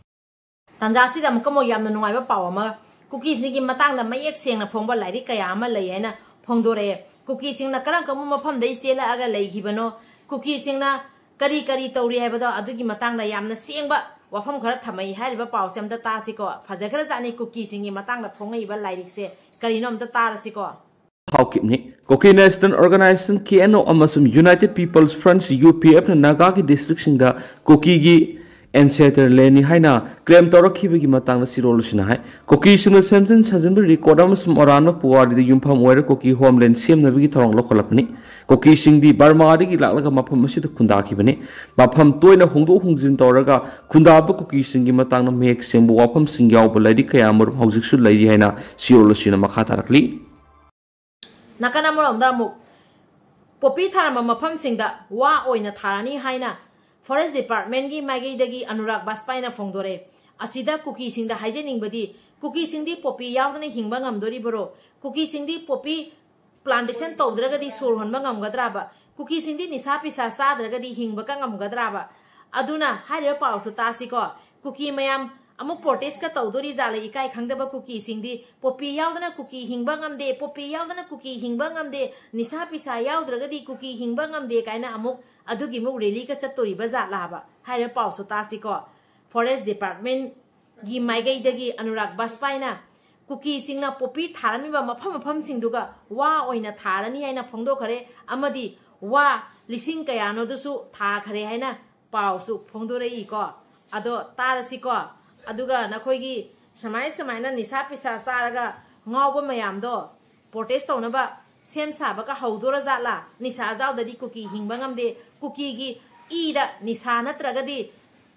ꯇꯥꯟꯖꯥꯁꯤꯗ ꯑꯃꯨꯛꯀ ꯑꯃꯨꯛ ꯌꯥꯝꯅ ꯅꯨꯡꯉꯥꯏꯕ ꯄꯥꯎ ꯑꯃ, ꯀꯨꯀꯤꯁꯤꯡꯒꯤ ꯃꯇꯥꯡꯗ ꯃꯌꯦꯛ ꯁꯦꯡꯅ ꯐꯣꯡꯕ ꯂꯥꯏꯔꯤꯛ ꯀꯌꯥ ꯑꯃ ꯂꯩ ꯍꯥꯏꯅ ꯐꯣꯡꯗꯣꯔꯛꯑꯦ꯫ ꯀꯨꯀꯤꯁꯤꯡꯅ ꯀꯔꯝ ꯀꯔꯝꯕ ꯃꯐꯝꯗꯒꯤ ꯆꯦꯜꯂꯛꯑꯒ ꯂꯩꯈꯤꯕꯅꯣ, ꯀꯨꯀꯤꯁꯤꯡꯅ ꯀꯔꯤ ꯀꯔꯤ ꯇꯧꯔꯤ ꯍꯥꯏꯕꯗꯣ, ꯑꯗꯨꯒꯤ ꯃꯇꯥꯡꯗ ꯌꯥꯝꯅ ꯁꯦꯡꯕ ꯋꯥꯐꯝ ꯈꯔ ꯊꯝꯃꯛꯏ꯫ ꯍꯥꯏꯔꯤꯕ ꯄꯥꯎꯁꯦ ꯑꯝꯇ ꯇꯥꯁꯤꯀꯣ꯫ ꯐꯖꯈ꯭ꯔꯖꯥꯠꯅꯤ ꯀꯨꯀꯤꯁꯤꯡꯒꯤ ꯃꯇꯥꯡꯗ ꯐꯣꯡꯉꯛꯏꯕ ꯂꯥꯏꯔꯤꯛꯁꯦ꯫ ꯀꯔꯤꯅꯣ ꯑꯝꯇ ꯇꯥꯔꯁꯤꯀꯣ꯫ ꯍꯥꯎꯀꯤꯞꯅꯤ꯫ Kuki National Organization, KNO, ꯑꯃꯁꯨꯡ United People's Front, UPFꯅ ꯅꯥꯒꯥꯒꯤ districtꯁꯤꯡꯗ ꯀꯨꯀꯤꯒꯤ ancestral landꯅꯤ ꯍꯥꯏꯅ claim ꯇꯧꯔꯛꯈꯤꯕꯒꯤ ꯃꯇꯥꯡꯗ ꯁꯤꯔꯣꯜ ꯑꯁꯤꯅ ꯍꯥꯏ꯫ ꯀꯨꯀꯤꯁꯤꯡꯅ ꯁꯦꯝꯖꯤꯟ ꯁꯥꯖꯤꯟꯕ record ꯑꯃꯁꯨꯡ ꯑꯔꯥꯟꯕ ꯄꯨꯋꯥꯔꯤꯗ ꯌꯨꯝꯐꯝ ꯑꯣꯏꯔ ꯀꯨꯀꯤ homeland ꯁꯦꯝꯅꯕꯒꯤ ꯊꯧꯔꯥꯡ ꯂꯧꯈꯠꯂꯛꯄꯅꯤ꯫ ꯀꯨꯀꯤꯁꯤꯡꯗꯤ ꯕꯔꯃꯥꯗꯒꯤ ꯂꯥꯛꯂꯒ ꯃꯐꯝ ꯑꯁꯤꯗ ꯈꯨꯟꯗꯥꯈꯤꯕꯅꯤ꯫ ꯃꯐꯝ ꯇꯣꯏꯅ ꯍꯣꯡꯗꯣꯛ ꯍꯣꯡꯖꯤꯟ ꯇꯧꯔꯒ ꯈꯨꯟꯗꯥꯕ ꯀꯨꯀꯤꯁꯤꯡꯒꯤ ꯃꯇꯥꯡꯗ ꯃꯌꯦꯛ ꯁꯦꯡꯕ ꯋꯥꯐꯝꯁꯤꯡ ꯌꯥꯎꯕ ꯂꯥꯏꯔꯤꯛ ꯀꯌꯥ ꯑꯃꯔꯣꯝ ꯍꯧꯖꯤꯛꯁꯨ ꯂꯩꯔꯤ ꯍꯥꯏꯅ ꯁꯤꯔꯣꯜ ꯑꯁꯤꯅ ꯃꯈꯥ ꯇꯥꯔꯛꯂꯤ꯫ ꯅꯥꯀꯟ ꯑꯃꯔꯣꯝꯗ ꯑꯃꯨꯛ ꯄꯣꯄꯤ ꯊꯥꯔꯝꯕ ꯃꯐꯝꯁꯤꯡꯗ ꯋꯥ ꯑꯣꯏꯅ ꯊꯥꯔꯅꯤ ꯍꯥꯏꯅ Forest Departmentꯀꯤ ꯃꯥꯏꯀꯩꯗꯒꯤ ꯑꯅꯨꯔꯥꯒ ꯕꯥꯖꯄꯥꯏꯅ ꯐꯣꯡꯗꯣꯔꯛꯑꯦ꯫ ꯑꯁꯤꯗ ꯀꯨꯀꯤꯁꯤꯡꯗ ꯍꯥꯏꯖꯅꯤꯡꯕꯗꯤ, ꯀꯨꯀꯤꯁꯤꯡꯗꯤ ꯄꯣꯄꯤ ꯌꯥꯎꯗꯅ ꯍꯤꯡꯕ ꯉꯝꯗꯣꯔꯤꯕꯔꯣ? ꯀꯨꯀꯤꯁꯤꯡꯗꯤ ꯄꯣꯄꯤ ꯄ꯭ꯂꯥꯟꯇꯦꯁꯟ ꯇꯧꯗ꯭ꯔꯒꯗꯤ ꯁꯣꯔ ꯍꯣꯟꯕ ꯉꯝꯒꯗ꯭ꯔꯕ? ꯀꯨꯀꯤꯁꯤꯡꯗꯤ ꯅꯤꯁꯥ ꯄꯤꯁꯥ ꯆꯥꯗ꯭ꯔꯒꯗꯤ ꯍꯤꯡꯕꯒ ꯉꯝꯒꯗ꯭ꯔꯕ? ꯑꯗꯨꯅ ꯍꯥꯏꯔꯤꯕ ꯄꯥꯎꯁꯨ ꯇꯥꯁꯤꯀꯣ꯫ ꯀꯨꯀꯤ ꯃꯌꯥꯝ ꯑꯃꯨꯛ ꯄ꯭ꯔꯣꯇꯦꯁꯀ ꯇꯧꯗꯣꯔꯤ ꯖꯥꯠꯂ? ꯏꯀꯥꯏ ꯈꯪꯗꯕ ꯀꯨꯀꯤꯁꯤꯡꯗꯤ ꯄꯣꯄꯤ ꯌꯥꯎꯗꯅ ꯀꯨꯀꯤ ꯍꯤꯡꯕ ꯉꯝꯗꯦ, ꯄꯣꯄꯤ ꯌꯥꯎꯗꯅ ꯀꯨꯀꯤ ꯍꯤꯡꯕ ꯉꯝꯗꯦ, ꯅꯤꯁꯥ ꯄꯤꯁꯥ ꯌꯥꯎꯗ꯭ꯔꯒꯗꯤ ꯀꯨꯀꯤ ꯍꯤꯡꯕ ꯉꯝꯗꯦ ꯀꯥꯏꯅ ꯑꯃꯨꯛ ꯑꯗꯨꯒꯤ ꯑꯃꯨꯛ ꯔꯦꯂꯤꯒ ꯆꯠꯇꯣꯔꯤꯕ ꯖꯥꯠꯂꯕ? ꯍꯥꯏꯔꯤꯕ ꯄꯥꯎꯁꯨ ꯇꯥꯁꯤꯀꯣ꯫ ꯐꯣꯔꯦꯁ ꯗꯤꯄꯥꯔꯠꯃꯦꯟꯒꯤ ꯃꯥꯏꯀꯩꯗꯒꯤ ꯑꯅꯨꯔꯥꯒ ꯕꯥꯖꯄꯥꯏꯅ ꯀꯨꯀꯤꯁꯤꯡꯅ ꯄꯣꯄꯤ ꯊꯥꯔꯝꯃꯤꯕ ꯃꯐꯝ ꯃꯐꯝꯁꯤꯡꯗꯨꯒ ꯋꯥ ꯑꯣꯏꯅ ꯊꯥꯔꯅꯤ ꯍꯥꯏꯅ ꯐꯣꯡꯗꯣꯛꯈ꯭ꯔꯦ, ꯑꯃꯗꯤ ꯋꯥ ꯂꯤꯁꯤꯡ ꯀꯌꯥꯅꯣꯗꯨꯁꯨ ꯊꯥꯈ꯭ꯔꯦ ꯍꯥꯏꯅ ꯄꯥꯎꯁꯨ ꯐꯣꯡꯗꯣꯔꯛꯏꯀꯣ꯫ ꯑꯗꯣ ꯇꯥꯔꯁꯤꯀꯣ꯫ ꯑꯗꯨꯒ ꯅꯈꯣꯏꯒꯤ ꯁꯨꯃꯥꯏ ꯁꯨꯃꯥꯏꯅ ꯅꯤꯁꯥ ꯄꯤꯁꯥ ꯆꯥꯔꯒ ꯉꯥꯎꯕ ꯃꯌꯥꯝꯗꯣ ꯄ꯭ꯔꯣꯇꯦꯁ ꯇꯧꯅꯕ ꯁꯦꯝ ꯁꯥꯕꯒ ꯍꯧꯗꯣꯔ ꯖꯥꯠꯂꯥ? ꯅꯤꯁꯥ ꯌꯥꯎꯗꯗꯤ ꯀꯨꯀꯤ ꯍꯤꯡꯕ ꯉꯝꯗꯦ, ꯀꯨꯀꯤꯒꯤ ꯏꯗ ꯅꯤꯁꯥ ꯅꯠꯇ꯭ꯔꯒꯗꯤ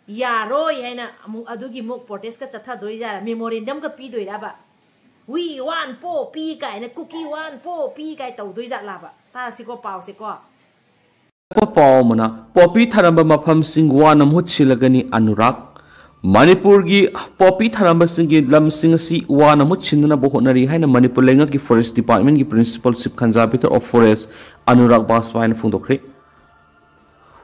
ꯌꯥꯔꯣꯏ ꯍꯥꯏꯅ ꯑꯃꯨꯛ ꯑꯗꯨꯒꯤ ꯑꯃꯨꯛ ꯄ꯭ꯔꯣꯇꯦꯁꯀ ꯆꯠꯊꯗꯣꯏ ꯖꯥꯠꯂꯥ? ꯃꯦꯃꯣꯔꯦꯟꯗꯝꯒ ꯄꯤꯗꯣꯏꯔꯕ? "We want ꯄꯣꯄꯤ" ꯀꯥꯏꯅ, "ꯀꯨꯀꯤ want ꯄꯣꯄꯤ" ꯀꯥꯏ ꯇꯧꯗꯣꯏ ꯖꯥꯠꯂꯥꯕ? ꯇꯥꯔꯁꯤꯀꯣ ꯄꯥꯎꯁꯦꯀꯣ꯫ ꯑꯇꯣꯞꯄ ꯄꯥꯎ ꯑꯃꯅ, ꯄꯣꯄꯤ ꯊꯥꯔꯝꯕ ꯃꯐꯝꯁꯤꯡ ꯋꯥꯅ ꯃꯍꯨꯠ ꯁꯤꯜꯂꯒꯅꯤ ꯑꯅꯨꯔꯥꯒ꯫ ꯃꯅꯤꯄꯨꯔꯒꯤ ꯄꯣꯄꯤ ꯊꯥꯔꯝꯕꯁꯤꯡꯒꯤ ꯂꯝꯁꯤꯡ ꯑꯁꯤ ꯋꯥꯅ ꯃꯍꯨꯠ ꯁꯤꯟꯅꯅꯕ ꯍꯣꯠꯅꯔꯤ ꯍꯥꯏꯅ ꯃꯅꯤꯄꯨꯔ ꯂꯩꯉꯥꯛꯀꯤ ꯐꯣꯔꯦꯁ ꯗꯤꯄꯥꯔꯠꯃꯦꯟꯒꯤ principal chief ꯀꯟꯖꯥꯔꯕꯦꯇꯔ of forest Anurag ꯕꯥꯖꯄꯥꯏꯅ ꯐꯣꯡꯗꯣꯛꯈ꯭ꯔꯦ꯫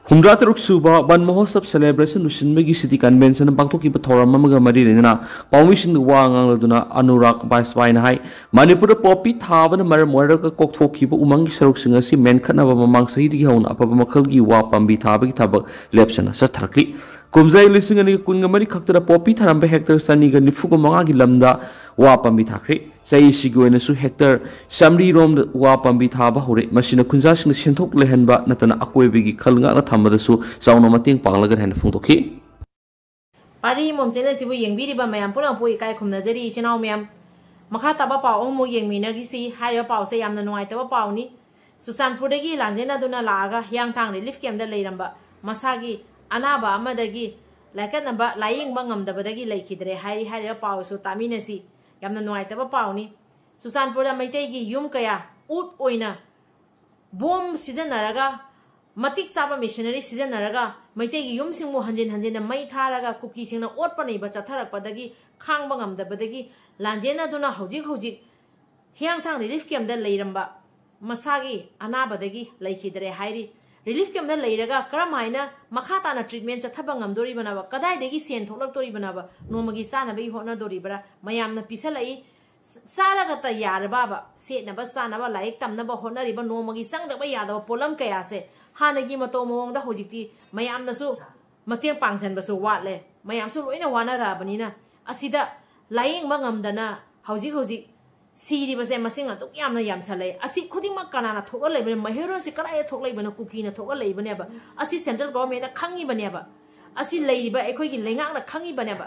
ꯍꯨꯝꯗ꯭ꯔꯥ ꯇꯔꯨꯛ ꯁꯨꯕ ꯕꯟ ꯃꯍꯣꯠꯁꯕ ꯁꯦꯂꯦꯕ꯭ꯔꯦꯁꯟ ꯂꯨꯆꯤꯟꯕꯒꯤ ꯁꯤꯇꯤ ꯀꯟꯚꯦꯟꯁꯟ ꯄꯥꯡꯊꯣꯛꯈꯤꯕ ꯊꯧꯔꯝ ꯑꯃꯒ ꯃꯔꯤ ꯂꯩꯅꯅ ꯄꯥꯎꯃꯤꯁꯤꯡꯗ ꯋꯥ ꯉꯥꯡꯂꯗꯨꯅ ꯑꯅꯨꯔꯥꯒ ꯕꯥꯖꯄꯥꯏꯅ ꯍꯥꯏ, ꯃꯅꯤꯄꯨꯔꯗ ꯄꯣꯄꯤ ꯊꯥꯕꯅ ꯃꯔꯝ ꯑꯣꯏꯔꯒ ꯀꯣꯛꯊꯣꯛꯈꯤꯕ ꯎꯃꯪꯒꯤ ꯁꯔꯨꯛꯁꯤꯡ ꯑꯁꯤ ꯃꯦꯟꯈꯠꯅꯕ ꯃꯃꯥꯡ ꯆꯍꯤꯗꯒꯤ ꯍꯧꯅ ꯑꯐꯕ ꯃꯈꯜꯒꯤ ꯋꯥ ꯄꯥꯝꯕꯤ ꯊꯥꯕꯒꯤ ꯊꯕꯛ ꯂꯦꯞꯇꯅ ꯆꯠꯊꯔꯛꯂꯤ꯫ ꯀꯨꯝꯖꯥ ꯂꯤꯁꯤꯡ ꯑꯅꯤꯒ ꯀꯨꯟꯒ ꯃꯔꯤ ꯈꯛꯇꯗ ꯄꯣꯄꯤ ꯊꯥꯔꯝꯕ ꯍꯦꯛꯇꯔ ꯆꯅꯤꯒ ꯅꯤꯐꯨꯒ ꯃꯉꯥꯒꯤ ꯂꯝꯗ ꯋꯥ ꯄꯥꯝꯕꯤ ꯊꯥꯈ꯭ꯔꯦ꯫ ꯆꯍꯤꯁꯤꯒꯤ ꯑꯣꯏꯅꯁꯨ ꯍꯦꯛꯇꯔ ꯆꯥꯃꯔꯤ ꯔꯣꯝꯗ ꯋꯥ ꯄꯥꯝꯕꯤ ꯊꯥꯕ ꯍꯧꯔꯦ꯫ ꯃꯁꯤꯅ ꯈꯨꯟꯖꯥꯁꯤꯡꯗ ꯁꯦꯟꯊꯣꯛ ꯂꯩꯍꯟꯕ ꯅꯠꯇꯅ ꯑꯀꯣꯏꯕꯒꯤ ꯈꯜ ꯉꯥꯛꯅ ꯊꯝꯕꯗꯁꯨ ꯆꯥꯎꯅ ꯃꯇꯦꯡ ꯄꯥꯡꯂꯒꯅꯤ ꯍꯥꯏꯅ ꯐꯣꯡꯗꯣꯛꯈꯤ꯫ ꯄꯥꯔꯤ ꯃꯣꯝ ꯆꯦꯅꯦꯜ ꯑꯁꯤꯕꯨ ꯌꯦꯡꯕꯤꯔꯤꯕ ꯃꯌꯥꯝ ꯄꯨꯝꯅꯃꯛꯄꯨ ꯏꯀꯥꯏ ꯈꯨꯝꯅꯖꯔꯤ, ꯏꯆꯤꯟ ꯏꯅꯥꯎ ꯃꯌꯥꯝ꯫ ꯃꯈꯥ ꯇꯥꯕ ꯄꯥꯎ ꯑꯃꯃꯨꯛ ꯌꯦꯡꯃꯤꯟꯅꯈꯤꯁꯤ꯫ ꯍꯥꯏꯔꯤꯕ ꯄꯥꯎꯁꯦ ꯌꯥꯝꯅ ꯅꯨꯡꯉꯥꯏꯇꯕ ꯄꯥꯎꯅꯤ꯫ ꯆꯨꯔꯆꯥꯟꯄꯨꯔꯗꯒꯤ ꯂꯥꯟꯖꯦꯟꯅꯗꯨꯅ ꯂꯥꯛꯑꯒ ꯍꯤꯌꯥꯡꯊꯥꯡ ꯔꯤꯂꯤꯐ ꯀꯦꯝꯞꯇ ꯂꯩꯔꯝꯕ ꯃꯁꯥꯒꯤ ꯑꯅꯥꯕ ꯑꯃꯗꯒꯤ ꯂꯥꯏꯀꯠꯅꯕ ꯂꯥꯏꯌꯦꯡꯕ ꯉꯝꯗꯕꯗꯒꯤ ꯂꯩꯈꯤꯗ꯭ꯔꯦ ꯍꯥꯏꯔꯤ꯫ ꯍꯥꯏꯔꯤꯕ ꯄꯥꯎꯁꯨ ꯇꯥꯃꯤꯟꯅꯁꯤ꯫ ꯌꯥꯝꯅ ꯅꯨꯡꯉꯥꯏꯇꯕ ꯄꯥꯎꯅꯤ꯫ ꯆꯨꯔꯆꯥꯟꯄꯨꯔꯗ ꯃꯩꯇꯩꯒꯤ ꯌꯨꯝ ꯀꯌꯥ ꯎꯠ ꯑꯣꯏꯅ ꯕꯣꯝ ꯁꯤꯖꯤꯟꯅꯔꯒ ꯃꯇꯤꯛ ꯆꯥꯕ ꯃꯦꯁꯤꯅꯔꯤ ꯁꯤꯖꯤꯟꯅꯔꯒ ꯃꯩꯇꯩꯒꯤ ꯌꯨꯝꯁꯤꯡꯕꯨ ꯍꯟꯖꯤꯟ ꯍꯟꯖꯤꯟꯅ ꯃꯩ ꯊꯥꯔꯒ ꯀꯨꯀꯤꯁꯤꯡꯅ ꯑꯣꯠꯄ ꯅꯩꯕ ꯆꯠꯊꯔꯛꯄꯗꯒꯤ ꯈꯥꯡꯕ ꯉꯝꯗꯕꯗꯒꯤ ꯂꯥꯟꯖꯦꯟꯅꯗꯨꯅ ꯍꯧꯖꯤꯛ ꯍꯧꯖꯤꯛ ꯍꯤꯌꯥꯡꯊꯥꯡ ꯔꯤꯂꯤꯐ ꯀꯦꯝꯞꯇ ꯂꯩꯔꯝꯕ ꯃꯁꯥꯒꯤ ꯑꯅꯥꯕꯗꯒꯤ ꯂꯩꯈꯤꯗ꯭ꯔꯦ ꯍꯥꯏꯔꯤ꯫ ꯔꯤꯂꯤꯐ ꯀꯦꯝꯞꯇ ꯂꯩꯔꯒ ꯀꯔꯝ ꯍꯥꯏꯅ ꯃꯈꯥ ꯇꯥꯅ ꯇ꯭ꯔꯤꯠꯃꯦꯟ ꯆꯠꯊꯕ ꯉꯝꯗꯣꯔꯤꯕꯅꯣꯕ? ꯀꯗꯥꯏꯗꯒꯤ ꯁꯦꯟ ꯊꯣꯛꯂꯛꯇꯣꯔꯤꯕꯅꯣꯕ? ꯅꯣꯡꯃꯒꯤ ꯆꯥꯅꯕꯒꯤ ꯍꯣꯠꯅꯗꯣꯔꯤꯕ꯭ꯔꯥ? ꯃꯌꯥꯝꯅ ꯄꯤꯁꯜꯂꯛꯏ, ꯆꯥꯔꯒꯇ ꯌꯥꯔꯕꯕ? ꯁꯦꯠꯅꯕ ꯆꯥꯅꯕ, ꯂꯥꯏꯔꯤꯛ ꯇꯝꯅꯕ ꯍꯣꯠꯅꯔꯤꯕ ꯅꯣꯡꯃꯒꯤ ꯆꯪꯗꯕ ꯌꯥꯗꯕ ꯄꯣꯠꯂꯝ ꯀꯌꯥꯁꯦ ꯍꯥꯟꯅꯒꯤ ꯃꯇꯧ ꯃꯑꯣꯡꯗ ꯍꯧꯖꯤꯛꯇꯤ ꯃꯌꯥꯝꯅꯁꯨ ꯃꯇꯦꯡ ꯄꯥꯡꯁꯤꯟꯕꯁꯨ ꯋꯥꯠꯂꯦ꯫ ꯃꯌꯥꯝꯁꯨ ꯂꯣꯏꯅ ꯋꯥꯅꯔꯛꯑꯕꯅꯤꯅ ꯑꯁꯤꯗ ꯂꯥꯌꯦꯡꯕ ꯉꯝꯗꯅ ꯍꯧꯖꯤꯛ ꯍꯧꯖꯤꯛ ꯁꯤꯔꯤꯕꯁꯦ ꯃꯁꯤꯡ ꯑꯗꯨꯛ ꯌꯥꯝꯅ ꯌꯥꯝꯁꯜꯂꯛꯑꯦ꯫ ꯑꯁꯤ ꯈꯨꯗꯤꯡꯃꯛ ꯀꯅꯥꯅ ꯊꯣꯛꯍꯜꯂꯛꯏꯕꯅꯣ? ꯃꯍꯩꯔꯣꯏꯁꯦ ꯀꯗꯥꯏꯗ ꯊꯣꯛꯂꯛꯏꯕꯅꯣ? ꯀꯨꯀꯤꯅ ꯊꯣꯛꯍꯜꯂꯛꯏꯕꯅꯦꯕ꯫ ꯑꯁꯤ ꯁꯦꯟꯇ꯭ꯔꯦꯜ ꯒꯣꯚꯔꯟꯃꯦꯟꯠꯅ ꯈꯪꯉꯤꯕꯅꯦꯕ꯫ ꯑꯁꯤ ꯂꯩꯔꯤꯕ ꯑꯩꯈꯣꯏꯒꯤ ꯂꯩꯉꯥꯛꯅ ꯈꯪꯉꯤꯕꯅꯦꯕ꯫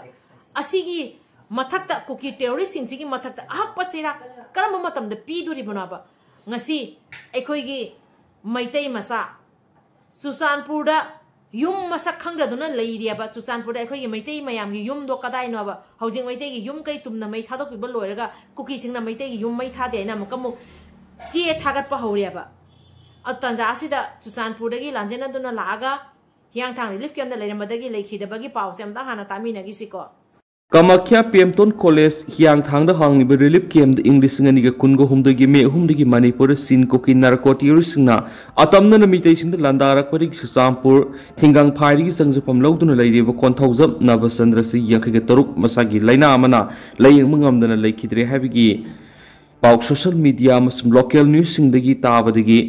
ꯑꯁꯤꯒꯤ ꯃꯊꯛꯇ, ꯀꯨꯀꯤ ꯇꯦꯔꯣꯔꯤꯁꯁꯤꯡꯁꯤꯒꯤ ꯃꯊꯛꯇ ꯑꯍꯛꯄ ꯆꯩꯔꯥꯛ ꯀꯔꯝꯕ ꯃꯇꯝꯗ ꯄꯤꯗꯣꯔꯤꯕꯅꯣꯕ? ꯉꯁꯤ ꯑꯩꯈꯣꯏꯒꯤ ꯃꯩꯇꯩ ꯃꯆꯥ ꯆꯨꯔꯆꯥꯟꯄꯨꯔꯗ ꯌꯨꯝ ꯃꯁꯛ ꯈꯪꯗꯗꯨꯅ ꯂꯩꯔꯤꯑꯕ꯫ ꯆꯨꯔꯆꯥꯟꯄꯨꯔꯗ ꯑꯩꯈꯣꯏꯒꯤ ꯃꯩꯇꯩ ꯃꯌꯥꯝꯒꯤ ꯌꯨꯝꯗꯣ ꯀꯗꯥꯏꯅꯣꯕ? ꯍꯧꯖꯤꯛ ꯃꯩꯇꯩꯒꯤ ꯌꯨꯝ ꯀꯩ ꯇꯨꯝꯅ ꯃꯩ ꯊꯥꯗꯣꯛꯄꯤꯕ ꯂꯣꯏꯔꯒ ꯀꯨꯀꯤꯁꯤꯡꯅ ꯃꯩꯇꯩꯒꯤ ꯌꯨꯝ ꯃꯩ ꯊꯥꯗꯦ ꯍꯥꯏꯅ ꯑꯃꯨꯛꯀ ꯑꯃꯨꯛ ꯆꯦ ꯊꯥꯒꯠꯄ ꯍꯧꯔꯦꯕ꯫ ꯑꯗꯨ ꯇꯥꯟꯖꯥ ꯑꯁꯤꯗ ꯆꯨꯔꯆꯥꯟꯄꯨꯔꯗꯒꯤ ꯂꯥꯟꯖꯦꯟꯅꯗꯨꯅ ꯂꯥꯛꯑꯒ ꯍꯤꯌꯥꯡꯊꯥꯡ ꯔꯤꯂꯤꯐ ꯀꯦꯝꯞꯇ ꯂꯩꯔꯝꯕꯗꯒꯤ ꯂꯩꯈꯤꯗꯕꯒꯤ ꯄꯥꯎꯁꯦ ꯑꯝꯇ ꯍꯥꯟꯅ ꯇꯥꯃꯤꯟꯅꯈꯤꯁꯤꯀꯣ꯫ ꯀꯃꯈ꯭ꯌꯥ ꯄꯦꯝꯇꯣꯟ ꯀꯣꯂꯦꯖ ꯍꯤꯌꯥꯡꯊꯥꯡꯗ ꯍꯥꯡꯂꯤꯕ ꯔꯤꯂꯤꯐ ꯀꯦꯝꯞꯇ ꯏꯪ ꯂꯤꯁꯤꯡ ꯑꯅꯤꯒ ꯀꯨꯟꯒ ꯍꯨꯝꯗꯣꯏꯒꯤ ꯃꯦ ꯑꯍꯨꯝꯗꯒꯤ ꯃꯅꯤꯄꯨꯔꯗ ꯆꯤꯟ ꯀꯨꯀꯤ ꯅꯥꯔꯀꯣ ꯇꯦꯔꯣꯔꯤꯁꯁꯤꯡꯅ ꯑꯇꯝꯅꯅ ꯃꯤꯇꯩꯁꯤꯡꯗ ꯂꯥꯟꯗꯥꯔꯛꯄꯗꯒꯤ ꯆꯨꯔꯆꯥꯟꯄꯨꯔ ꯊꯤꯡꯒꯪꯐꯥꯏꯗꯒꯤ ꯆꯪꯖꯐꯝ ꯂꯧꯗꯨꯅ ꯂꯩꯔꯤꯕ ꯀꯣꯟꯊꯧꯖꯝ ꯅꯕꯆꯟꯗ꯭ꯔ ꯆꯍꯤ ꯌꯥꯡꯈꯩꯒ ꯇꯔꯨꯛ ꯃꯁꯥꯒꯤ ꯂꯥꯏꯅꯥ ꯑꯃꯅ ꯂꯥꯌꯦꯡꯕ ꯉꯝꯗꯅ ꯂꯩꯈꯤꯗ꯭ꯔꯦ ꯍꯥꯏꯕꯒꯤ ꯄꯥꯎ ꯁꯣꯁꯤꯌꯦꯜ ꯃꯤꯗꯤꯌꯥ ꯑꯃꯁꯨꯡ ꯂꯣꯀꯦꯜ ꯅ꯭ꯌꯨꯁꯁꯤꯡꯗꯒꯤ ꯇꯥꯕꯗꯒꯤ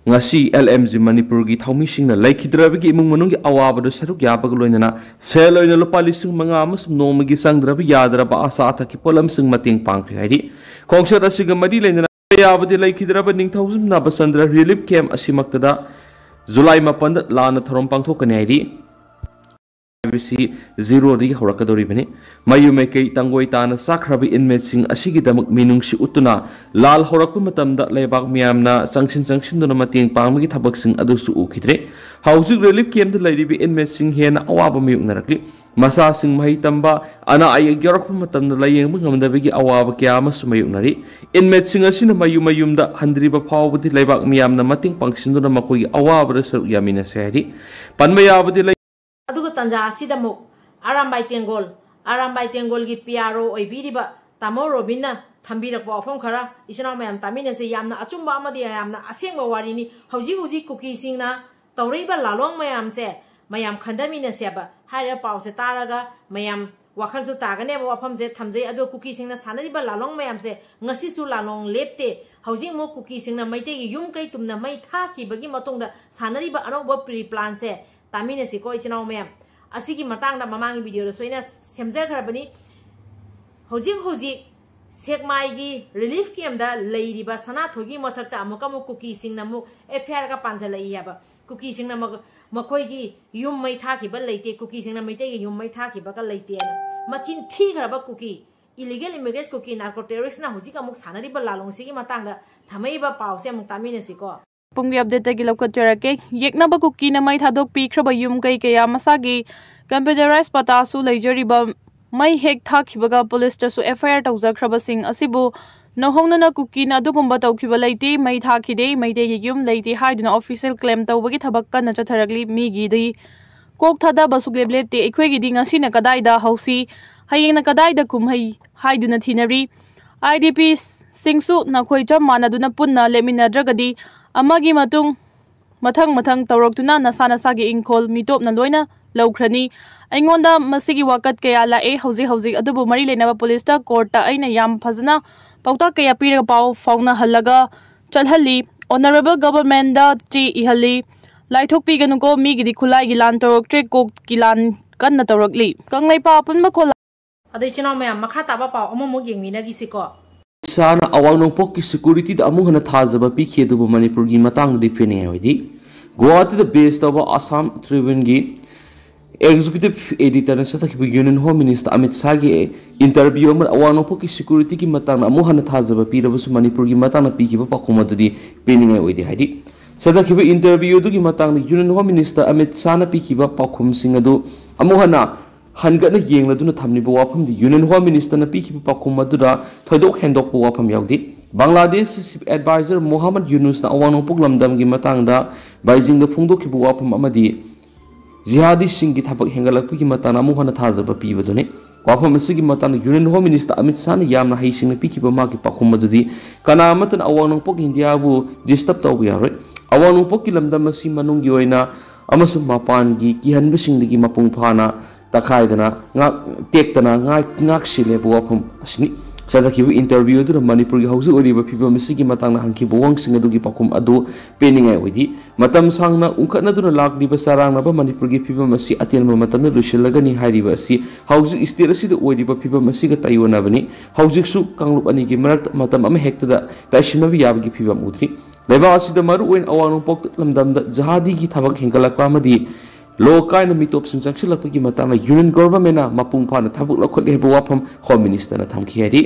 ꯉꯁꯤ ꯑꯦꯜ ꯑꯦꯝ ꯖꯤ ꯃꯅꯤꯄꯨꯔꯒꯤ ꯊꯧꯃꯤꯁꯤꯡꯅ ꯂꯩꯈꯤꯗ꯭ꯔꯕꯒꯤ ꯏꯃꯨꯡ ꯃꯅꯨꯡꯒꯤ ꯑꯋꯥꯕꯗꯨ ꯁꯔꯨꯛ ꯌꯥꯕꯒ ꯂꯣꯏꯅꯅ ꯁꯦꯜ ꯑꯣꯏꯅ ꯂꯨꯄꯥ ꯂꯤꯁꯤꯡ ꯃꯉꯥ ꯑꯃꯁꯨꯡ ꯅꯣꯡꯃꯒꯤ ꯆꯪꯗ꯭ꯔꯕ ꯌꯥꯗ꯭ꯔꯕ ꯑꯆꯥ ꯑꯊꯛꯀꯤ ꯄꯣꯠꯂꯝꯁꯤꯡ ꯃꯇꯦꯡ ꯄꯥꯡꯈ꯭ꯔꯦ ꯍꯥꯏꯔꯤ꯫ ꯈꯣꯡꯆꯠ ꯑꯁꯤꯒ ꯃꯔꯤ ꯂꯩꯅꯅ ꯌꯥꯕꯗꯤ ꯂꯩꯈꯤꯗ꯭ꯔꯕ ꯅꯤꯡꯊꯧꯖꯝ ꯅꯕꯆꯟꯗ꯭ꯔ ꯔꯤꯂꯤꯐ ꯀꯦꯝꯞ ꯑꯁꯤꯃꯛꯇꯗ ꯖꯨꯂꯥꯏ ꯃꯥꯄꯟꯗ ꯂꯥꯟꯅ ꯊꯧꯔꯝ ꯄꯥꯡꯊꯣꯛꯀꯅꯤ ꯍꯥꯏꯔꯤ꯫ ꯍꯥꯏꯕꯁꯤ ꯖꯤꯔꯣꯗꯒꯤ ꯍꯧꯔꯛꯀꯗꯧꯔꯤꯕꯅꯤ꯫ ꯃꯌꯨꯝ ꯃꯩꯀꯩ ꯇꯪꯒꯣꯏ ꯇꯥꯅ ꯆꯥꯛꯈ꯭ꯔꯕ ꯏꯟꯃꯦꯠꯁꯤꯡ ꯑꯁꯤꯒꯤꯗꯃꯛ ꯃꯤꯅꯨꯡꯁꯤ ꯎꯠꯇꯨꯅ ꯂꯥꯜ ꯍꯧꯔꯛꯄ ꯃꯇꯝꯗ ꯂꯩꯕꯥꯛ ꯃꯤꯌꯥꯝꯅ ꯆꯪꯁꯤꯟ ꯆꯪꯁꯤꯟꯗꯨꯅ ꯃꯇꯦꯡ ꯄꯥꯡꯕꯒꯤ ꯊꯕꯛꯁꯤꯡ ꯑꯗꯨꯁꯨ ꯎꯈꯤꯗ꯭ꯔꯦ꯫ ꯍꯧꯖꯤꯛ ꯔꯤꯂꯤꯐ ꯀꯦꯝꯞꯇ ꯂꯩꯔꯤꯕ ꯏꯟꯃꯦꯠꯁꯤꯡ ꯍꯦꯟꯅ ꯑꯋꯥꯕ ꯃꯥꯌꯣꯛꯅꯔꯛꯂꯤ꯫ ꯃꯆꯥꯁꯤꯡ ꯃꯍꯩ ꯇꯝꯕ, ꯑꯅꯥ ꯑꯌꯦꯛ ꯌꯥꯎꯔꯛꯄ ꯃꯇꯝꯗ ꯂꯥꯌꯦꯡꯕ ꯉꯝꯗꯕꯒꯤ ꯑꯋꯥꯕ ꯀꯌꯥ ꯑꯃꯁꯨ ꯃꯥꯌꯣꯛꯅꯔꯤ꯫ Inmateꯁꯤꯡ ꯑꯁꯤꯅ ꯃꯌꯨꯝ ꯃꯌꯨꯝꯗ ꯍꯟꯗ꯭ꯔꯤꯕ ꯐꯥꯎꯕꯗꯤ ꯂꯩꯕꯥꯛ ꯃꯤꯌꯥꯝꯅ ꯃꯇꯦꯡ ꯄꯥꯡꯁꯤꯟꯗꯨꯅ ꯃꯈꯣꯏꯒꯤ ꯑꯋꯥꯕꯗ ꯁꯔꯨꯛ ꯌꯥꯃꯤꯟꯅꯁꯦ ꯍꯥꯏꯔꯤ꯫ ꯄꯟꯕ ꯌꯥꯕꯗꯤ ꯂꯩ꯫ ꯑꯗꯨꯒ ꯇꯥꯟꯖꯥ ꯑꯁꯤꯗ ꯑꯃꯨꯛ Arambai ꯇꯦꯡꯒꯣꯜ, Arambai ꯇꯦꯡꯒꯣꯜꯒꯤ P R O ꯑꯣꯏꯕꯤꯔꯤꯕ ꯇꯥꯃꯣ ꯔꯣꯕꯤꯟꯅ ꯊꯝꯕꯤꯔꯛꯄ ꯋꯥꯐꯝ ꯈꯔ ꯏꯆꯤꯟ ꯏꯅꯥꯎ ꯃꯌꯥꯝ ꯇꯥꯃꯤꯟꯅꯁꯦ꯫ ꯌꯥꯝꯅ ꯑꯆꯨꯝꯕ ꯑꯃꯗꯤ ꯌꯥꯝꯅ ꯑꯁꯦꯡꯕ ꯋꯥꯔꯤꯅꯤ꯫ ꯍꯧꯖꯤꯛ ꯍꯧꯖꯤꯛ ꯀꯨꯀꯤꯁꯤꯡꯅ ꯇꯧꯔꯛꯏꯕ ꯂꯥꯂꯣꯡ ꯃꯌꯥꯝꯁꯦ ꯃꯌꯥꯝ ꯈꯟꯊꯃꯤꯟꯅꯁꯦꯕ꯫ ꯍꯥꯏꯔꯤꯕ ꯄꯥꯎꯁꯦ ꯇꯥꯔꯒ ꯃꯌꯥꯝ ꯋꯥꯈꯜꯁꯨ ꯇꯥꯒꯅꯦꯕ ꯋꯥꯐꯝꯁꯦ ꯊꯝꯖꯩ꯫ ꯑꯗꯣ ꯀꯨꯀꯤꯁꯤꯡꯅ ꯁꯥꯟꯅꯔꯤꯕ ꯂꯥꯂꯣꯡ ꯃꯌꯥꯝꯁꯦ ꯉꯁꯤꯁꯨ ꯂꯥꯂꯣꯡ ꯂꯦꯞꯇꯦ꯫ ꯍꯧꯖꯤꯛ ꯑꯃꯨꯛ ꯀꯨꯀꯤꯁꯤꯡꯅ ꯃꯩꯇꯩꯒꯤ ꯌꯨꯝ ꯀꯩ ꯇꯨꯝꯅ ꯃꯩ ꯊꯥꯈꯤꯕꯒꯤ ꯃꯇꯨꯡꯗ ꯁꯥꯟꯅꯔꯤꯕ ꯑꯅꯧꯕ pre planꯁꯦ ꯇꯥꯃꯤꯟꯅꯁꯤꯀꯣ ꯏꯆꯤꯟ ꯏꯅꯥꯎ ꯃꯌꯥꯝ꯫ ꯑꯁꯤꯒꯤ ꯃꯇꯥꯡꯗ ꯃꯃꯥꯡꯒꯤ videoꯗꯁꯨ ꯑꯩꯅ ꯁꯦꯝꯖꯈ꯭ꯔꯕꯅꯤ꯫ ꯍꯧꯖꯤꯛ ꯍꯧꯖꯤꯛ ꯁꯦꯛꯃꯥꯏꯒꯤ relief campꯇ ꯂꯩꯔꯤꯕ ꯁꯅꯥꯊꯣꯏꯒꯤ ꯃꯊꯛꯇ ꯑꯃꯨꯛꯀ ꯑꯃꯨꯛ ꯀꯨꯀꯤꯁꯤꯡꯅ ꯑꯃꯨꯛ F I Rꯒ ꯄꯥꯟꯁꯤꯜꯂꯛꯏ ꯍꯥꯏꯕ꯫ ꯀꯨꯀꯤꯁꯤꯡꯅ ꯃꯈ-, ꯃꯈꯣꯏꯒꯤ ꯌꯨꯝ ꯃꯩ ꯊꯥꯈꯤꯕ ꯂꯩꯇꯦ, ꯀꯨꯀꯤꯁꯤꯡꯅ ꯃꯩꯇꯩꯒꯤ ꯌꯨꯝ ꯃꯩ ꯊꯥꯈꯤꯕꯒ ꯂꯩꯇꯦꯅ ꯃꯆꯤꯟ ꯊꯤꯈ꯭ꯔꯕ ꯀꯨꯀꯤ, illegal immigrants ꯀꯨꯀꯤ narco terroristꯅ ꯍꯧꯖꯤꯛ ꯑꯃꯨꯛ ꯁꯥꯟꯅꯔꯤꯕ ꯂꯥꯂꯣꯡꯁꯤꯒꯤ ꯃꯇꯥꯡꯗ ꯊꯝꯃꯛꯏꯕ ꯄꯥꯎꯁꯦ ꯑꯃꯨꯛ ꯇꯥꯃꯤꯟꯅꯁꯤꯀꯣ꯫ ꯄꯨꯡꯒꯤ updateꯇꯒꯤ ꯂꯧꯈꯠꯆꯔꯛꯀꯦ꯫ ꯌꯦꯛꯅꯕ ꯀꯨꯀꯤꯅ ꯃꯩ ꯊꯥꯗꯣꯛꯄꯤꯈ꯭ꯔꯕ ꯌꯨꯝ ꯀꯩ ꯀꯌꯥ ꯃꯁꯥꯒꯤ computerized ꯄꯇꯥꯁꯨ ꯂꯩꯖꯔꯤꯕ ꯃꯩ ꯍꯦꯛ ꯊꯥꯈꯤꯕꯒ ꯄꯨꯂꯤꯁꯇꯁꯨ F I R ꯇꯧꯖꯈ꯭ꯔꯕꯁꯤꯡ ꯑꯁꯤꯕꯨ ꯅꯧꯍꯧꯅꯅ ꯀꯨꯀꯤꯅ ꯑꯗꯨꯒꯨꯝꯕ ꯇꯧꯈꯤꯕ ꯂꯩꯇꯦ, ꯃꯩ ꯊꯥꯈꯤꯗꯦ, ꯃꯩꯇꯩꯒꯤ ꯌꯨꯝ ꯂꯩꯇꯦ ꯍꯥꯏꯗꯨꯅ official claim ꯇꯧꯕꯒꯤ ꯊꯕꯛ ꯀꯟꯅ ꯆꯠꯊꯔꯛꯂꯤ꯫ ꯃꯤꯒꯤꯗꯤ ꯀꯣꯛ ꯊꯥꯗꯕ ꯁꯨꯛꯂꯦꯞ ꯂꯦꯞꯇꯦ꯫ ꯑꯩꯈꯣꯏꯒꯤꯗꯤ ꯉꯁꯤꯅ ꯀꯗꯥꯏꯗ ꯍꯧꯁꯤ, ꯍꯌꯦꯡꯅ ꯀꯗꯥꯏꯗ ꯀꯨꯝꯍꯩ ꯍꯥꯏꯗꯨꯅ ꯊꯤꯅꯔꯤ꯫ I D Pꯁꯤꯡꯁꯨ ꯅꯈꯣꯏ ꯆꯞ ꯃꯥꯟꯅꯗꯨꯅ ꯄꯨꯟꯅ ꯂꯦꯞꯃꯤꯟꯅꯗ꯭ꯔꯒꯗꯤ ꯑꯃꯒꯤ ꯃꯇꯨꯡ ꯃꯊꯪ ꯃꯊꯪ ꯇꯧꯔꯛꯇꯨꯅ ꯅꯁꯥ ꯅꯁꯥꯒꯤ ꯏꯪꯈꯣꯜ ꯃꯤꯇꯣꯞꯅ ꯂꯣꯏꯅ ꯂꯧꯈ꯭ꯔꯅꯤ꯫ ꯑꯩꯉꯣꯟꯗ ꯃꯁꯤꯒꯤ ꯋꯥꯀꯠ ꯀꯌꯥ ꯂꯥꯛꯑꯦ꯫ ꯍꯧꯖꯤꯛ ꯍꯧꯖꯤꯛ ꯑꯗꯨꯕꯨ ꯃꯔꯤ ꯂꯩꯅꯕ ꯄꯨꯂꯤꯁꯇ, ꯀꯣꯔꯠꯇ ꯑꯩꯅ ꯌꯥꯝ ꯐꯖꯅ ꯄꯥꯎꯇꯥꯛ ꯀꯌꯥ ꯄꯤꯔꯒ ꯄꯥꯎ ꯐꯥꯎꯅꯍꯜꯂꯒ ꯆꯠꯍꯜꯂꯤ꯫ Honourable Governmentꯗ ꯆꯦ ꯏꯍꯜꯂꯤ꯫ ꯂꯥꯏꯊꯣꯛꯄꯤꯒꯅꯨꯀꯣ, ꯃꯤꯒꯤꯗꯤ ꯈꯨꯠꯂꯥꯏꯒꯤ ꯂꯥꯟ ꯇꯧꯔꯛꯇ꯭ꯔꯦ, ꯀꯣꯛꯀꯤ ꯂꯥꯟ ꯀꯟꯅ ꯇꯧꯔꯛꯂꯤ꯫ ꯀꯪꯂꯩꯄꯥꯛ ꯑꯄꯨꯟꯕ ꯈꯣꯜꯂꯥꯎ꯫ ꯑꯗꯣ ꯏꯆꯤꯟ ꯏꯅꯥꯎ ꯃꯌꯥꯝ, ꯃꯈꯥ ꯇꯥꯕ ꯄꯥꯎ ꯑꯃꯃꯨꯛ ꯌꯦꯡꯃꯤꯟꯅꯈꯤꯁꯤꯀꯣ꯫ ꯁꯥꯅ ꯑꯋꯥꯡ ꯅꯣꯡꯄꯣꯛꯀꯤ securityꯗ ꯑꯃꯨꯛ ꯍꯟꯅ ꯊꯥꯖꯕ ꯄꯤꯈꯤ, ꯑꯗꯨꯕꯨ ꯃꯅꯤꯄꯨꯔꯒꯤ ꯃꯇꯥꯡꯗꯗꯤ ꯄꯦꯟꯅꯤꯡꯉꯥꯏ ꯑꯣꯏꯗꯦ꯫ ꯒꯨꯋꯥꯍꯥꯇꯤꯗ base ꯇꯧꯕ Assam Tribuneꯒꯤ executive editorꯅ ꯆꯠꯊꯈꯤꯕ Union Home Minister Amit ꯁꯥꯍꯒꯤ interview ꯑꯃ ꯑꯋꯥꯡ ꯅꯣꯡꯄꯣꯛꯀꯤ securityꯒꯤ ꯃꯇꯥꯡꯗ ꯑꯃꯨꯛ ꯍꯟꯅ ꯊꯥꯖꯕ ꯄꯤꯔꯕꯁꯨ ꯃꯅꯤꯄꯨꯔꯒꯤ ꯃꯇꯥꯡꯗ ꯄꯤꯈꯤꯕ ꯄꯥꯎꯈꯨꯝ ꯑꯗꯨꯗꯤ ꯄꯦꯟꯅꯤꯡꯉꯥꯏ ꯑꯣꯏꯗꯦ꯫ ꯍꯥꯏꯗꯤ, ꯆꯠꯊꯈꯤꯕ interview ꯑꯗꯨꯒꯤ ꯃꯇꯥꯡꯗ Union Home Minister ꯑꯃꯤꯠ ꯁꯥꯍꯅ ꯄꯤꯈꯤꯕ ꯄꯥꯎꯈꯨꯝꯁꯤꯡ ꯑꯗꯨ ꯑꯃꯨꯛ ꯍꯟꯅ ꯍꯟꯒꯠꯅ ꯌꯦꯡꯂꯗꯨꯅ ꯊꯝꯂꯤꯕ ꯋꯥꯐꯝꯗꯤ Union Home Ministerꯅ ꯄꯤꯈꯤꯕ ꯄꯥꯎꯈꯨꯝ ꯑꯗꯨꯗ ꯊꯣꯏꯗꯣꯛ ꯍꯦꯟꯗꯣꯛꯄ ꯋꯥꯐꯝ ꯌꯥꯎꯗꯦ꯫ ꯕꯪꯒ꯭ꯂꯥꯗꯦꯁ Chief Advisor ꯃꯣꯍꯝꯃꯗ ꯌꯨꯅꯨꯁꯅ ꯑꯋꯥꯡ ꯅꯣꯡꯄꯣꯛ ꯂꯝꯗꯝꯒꯤ ꯃꯇꯥꯡꯗ ꯕꯩꯖꯤꯡꯗ ꯐꯣꯡꯗꯣꯛꯈꯤꯕ ꯋꯥꯐꯝ ꯑꯃꯗꯤ ꯖꯤꯍꯥꯗꯤꯁꯤꯡꯒꯤ ꯊꯕꯛ ꯍꯦꯟꯒꯠꯂꯛꯄꯒꯤ ꯃꯇꯥꯡꯗ ꯑꯃꯨꯛ ꯍꯟꯅ ꯊꯥꯖꯕ ꯄꯤꯕꯗꯨꯅꯤ꯫ ꯋꯥꯐꯝ ꯑꯁꯤꯒꯤ ꯃꯇꯥꯡꯗ Union Home Minister ꯑꯃꯤꯠ ꯁꯥꯍꯅ ꯌꯥꯝꯅ ꯍꯩꯁꯤꯡꯅ ꯄꯤꯈꯤꯕ ꯃꯍꯥꯛꯀꯤ ꯄꯥꯎꯈꯨꯝ ꯑꯗꯨꯗꯤ ꯀꯅꯥ ꯑꯃꯠꯇꯅ ꯑꯋꯥꯡ ꯅꯣꯡꯄꯣꯛ ꯏꯟꯗꯤꯌꯥꯕꯨ disturb ꯇꯧꯕ ꯌꯥꯔꯣꯏ꯫ ꯑꯋꯥꯡ ꯅꯣꯡꯄꯣꯛꯀꯤ ꯂꯝꯗꯝ ꯑꯁꯤ ꯃꯅꯨꯡꯒꯤ ꯑꯣꯏꯅ ꯑꯃꯁꯨꯡ ꯃꯄꯥꯟꯒꯤ ꯀꯤꯍꯟꯕꯁꯤꯡꯗꯒꯤ ꯃꯄꯨꯡ ꯐꯥꯅ ꯇꯛꯈꯥꯏꯗꯅ ꯉꯥꯛ-, ꯇꯦꯛꯇꯅ ꯉꯥꯛ-, ꯉꯥꯛ ꯁꯦꯜꯂꯦ ꯍꯥꯏꯕ ꯋꯥꯐꯝ ꯑꯁꯤꯅꯤ꯫ ꯆꯠꯊꯈꯤꯕ interview ꯑꯗꯨꯗ ꯃꯅꯤꯄꯨꯔꯒꯤ ꯍꯧꯖꯤꯛ ꯑꯣꯏꯔꯤꯕ ꯐꯤꯕꯝ ꯑꯁꯤꯒꯤ ꯃꯇꯥꯡꯗ ꯍꯪꯈꯤꯕ ꯋꯥꯍꯪꯁꯤꯡ ꯑꯗꯨꯒꯤ ꯄꯥꯎꯈꯨꯝ ꯑꯗꯨ ꯄꯦꯟꯅꯤꯡꯉꯥꯏ ꯑꯣꯏꯗꯦ꯫ ꯃꯇꯝ ꯁꯥꯡꯅ ꯎꯪꯈꯠꯅꯗꯨꯅ ꯂꯥꯛꯂꯤꯕ ꯆꯔꯥꯡꯅꯕ ꯃꯅꯤꯄꯨꯔꯒꯤ ꯐꯤꯕꯝ ꯑꯁꯤ ꯑꯇꯦꯟꯕ ꯃꯇꯝꯗ ꯂꯣꯏꯁꯤꯜꯂꯒꯅꯤ ꯍꯥꯏꯔꯤꯕ ꯑꯁꯤ ꯍꯧꯖꯤꯛ state ꯑꯁꯤꯗ ꯑꯣꯏꯔꯤꯕ ꯐꯤꯕꯝ ꯑꯁꯤꯒ ꯇꯥꯏꯑꯣꯟꯅꯕꯅꯤ꯫ ꯍꯧꯖꯤꯛꯁꯨ ꯀꯥꯡꯂꯨꯞ ꯑꯅꯤꯒꯤ ꯃꯔꯛꯇ ꯃꯇꯝ ꯑꯃ ꯍꯦꯛꯇꯗ ꯇꯥꯏꯁꯤꯟꯅꯕ ꯌꯥꯕꯒꯤ ꯐꯤꯕꯝ ꯎꯗ꯭ꯔꯤ꯫ ꯂꯩꯕꯥꯛ ꯑꯁꯤꯗ ꯃꯔꯨꯑꯣꯏꯅ ꯑꯋꯥꯡ ꯅꯣꯡꯄꯣꯛ ꯂꯝꯗꯝꯗ ꯖꯍꯥꯗꯤꯒꯤ ꯊꯕꯛ ꯍꯦꯟꯒꯠꯂꯛꯄ ꯑꯃꯗꯤ ꯂꯣ ꯀꯥꯏꯅ ꯃꯤꯇꯣꯞꯁꯤꯡ ꯆꯪꯁꯤꯜꯂꯛꯄꯒꯤ ꯃꯇꯥꯡꯗ Union Governmentꯅ ꯃꯄꯨꯡ ꯐꯥꯅ ꯊꯕꯛ ꯂꯧꯈꯠꯂꯦ ꯍꯥꯏꯕ ꯋꯥꯐꯝ Home Ministerꯅ ꯊꯝꯈꯤ ꯍꯥꯏꯔꯤ꯫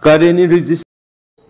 ꯀꯔꯦꯟ ꯔꯦꯖꯤꯁ-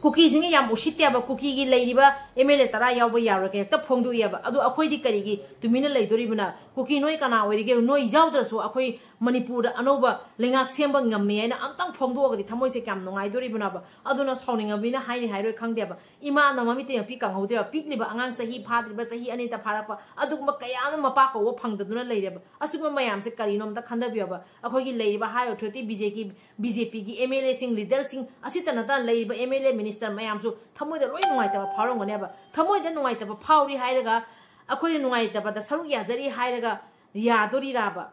ꯀꯨꯀꯤꯁꯤꯡꯅ ꯌꯥꯝ ꯎꯁꯤꯠꯇꯦꯕ꯫ ꯀꯨꯀꯤꯒꯤ ꯂꯩꯔꯤꯕ MLA ꯇꯔꯥ ꯌꯥꯎꯕ ꯌꯥꯔꯣꯏ ꯍꯦꯛꯇ ꯐꯣꯡꯗꯣꯛꯑꯦꯕ꯫ ꯑꯗꯨ ꯑꯩꯈꯣꯏꯗꯤ ꯀꯔꯤꯒꯤ ꯇꯨꯃꯤꯟꯅ ꯂꯩꯗꯣꯔꯤꯕꯅꯣ? ꯀꯨꯀꯤ ꯅꯣꯏ ꯀꯅꯥ ꯑꯣꯏꯔꯤꯒꯦ? ꯅꯣꯏ ꯌꯥꯎꯗ꯭ꯔꯁꯨ ꯑꯩꯈꯣꯏ ꯃꯅꯤꯄꯨꯔꯗ ꯑꯅꯧꯕ ꯂꯩꯉꯥꯛ ꯁꯦꯝꯕ ꯉꯝꯃꯤ ꯍꯥꯏꯅ ꯑꯝꯇꯪ ꯐꯣꯡꯗꯣꯛꯑꯒꯗꯤ ꯊꯃꯣꯏꯁꯦ ꯀꯌꯥꯝ ꯅꯨꯡꯉꯥꯏꯗꯣꯔꯤꯕꯅꯣꯕ꯫ ꯑꯗꯨꯅ ꯁꯥꯎꯅꯤꯡꯉꯕꯅꯤꯅ ꯍꯥꯏꯅꯤ ꯍꯥꯏꯔꯣꯏ ꯈꯪꯗꯦꯕ꯫ ꯏꯃꯥꯅ ꯃꯃꯤꯠꯇ ꯌꯥꯝ ꯄꯤ ꯀꯪꯍꯧꯗꯦꯕ꯫ ꯄꯤꯛꯂꯤꯕ ꯑꯉꯥꯡ ꯆꯍꯤ ꯐꯥꯗ꯭ꯔꯤꯕ, ꯆꯍꯤ ꯑꯅꯤꯇ ꯐꯥꯔꯛꯄ, ꯑꯗꯨꯒꯨꯝꯕ ꯀꯌꯥ ꯑꯃ ꯃꯄꯥ ꯀꯧꯕ ꯐꯪꯗꯗꯨꯅ ꯂꯩꯔꯦꯕ꯫ ꯑꯁꯤꯒꯨꯝꯕ ꯃꯌꯥꯝꯁꯦ ꯀꯔꯤꯅꯣ ꯑꯝꯇ ꯈꯟꯊꯕꯤꯌꯣꯕ꯫ ꯑꯩꯈꯣꯏꯒꯤ ꯂꯩꯔꯤꯕ high authority BJP, BJPꯒꯤ MLAꯁꯤꯡ, leaderꯁꯤꯡ ꯑꯁꯤꯇ ꯅꯠꯇꯅ ꯂꯩꯔꯤꯕ MLA minister ꯃꯌꯥꯝꯁꯨ ꯊꯃꯣꯏꯗ ꯂꯣꯏ ꯅꯨꯡꯉꯥꯏꯇꯕ ꯐꯥꯎꯔꯝꯒꯅꯦꯕ꯫ ꯊꯃꯣꯏꯗ ꯅꯨꯡꯉꯥꯏꯇꯕ ꯐꯥꯎꯔꯤ ꯍꯥꯏꯔꯒ, ꯑꯩꯈꯣꯏꯅ ꯅꯨꯡꯉꯥꯏꯇꯕꯗ ꯁꯔꯨꯛ ꯌꯥꯖꯔꯤ ꯍꯥꯏꯔꯒ ꯌꯥꯗꯣꯔꯤꯔꯥꯕ?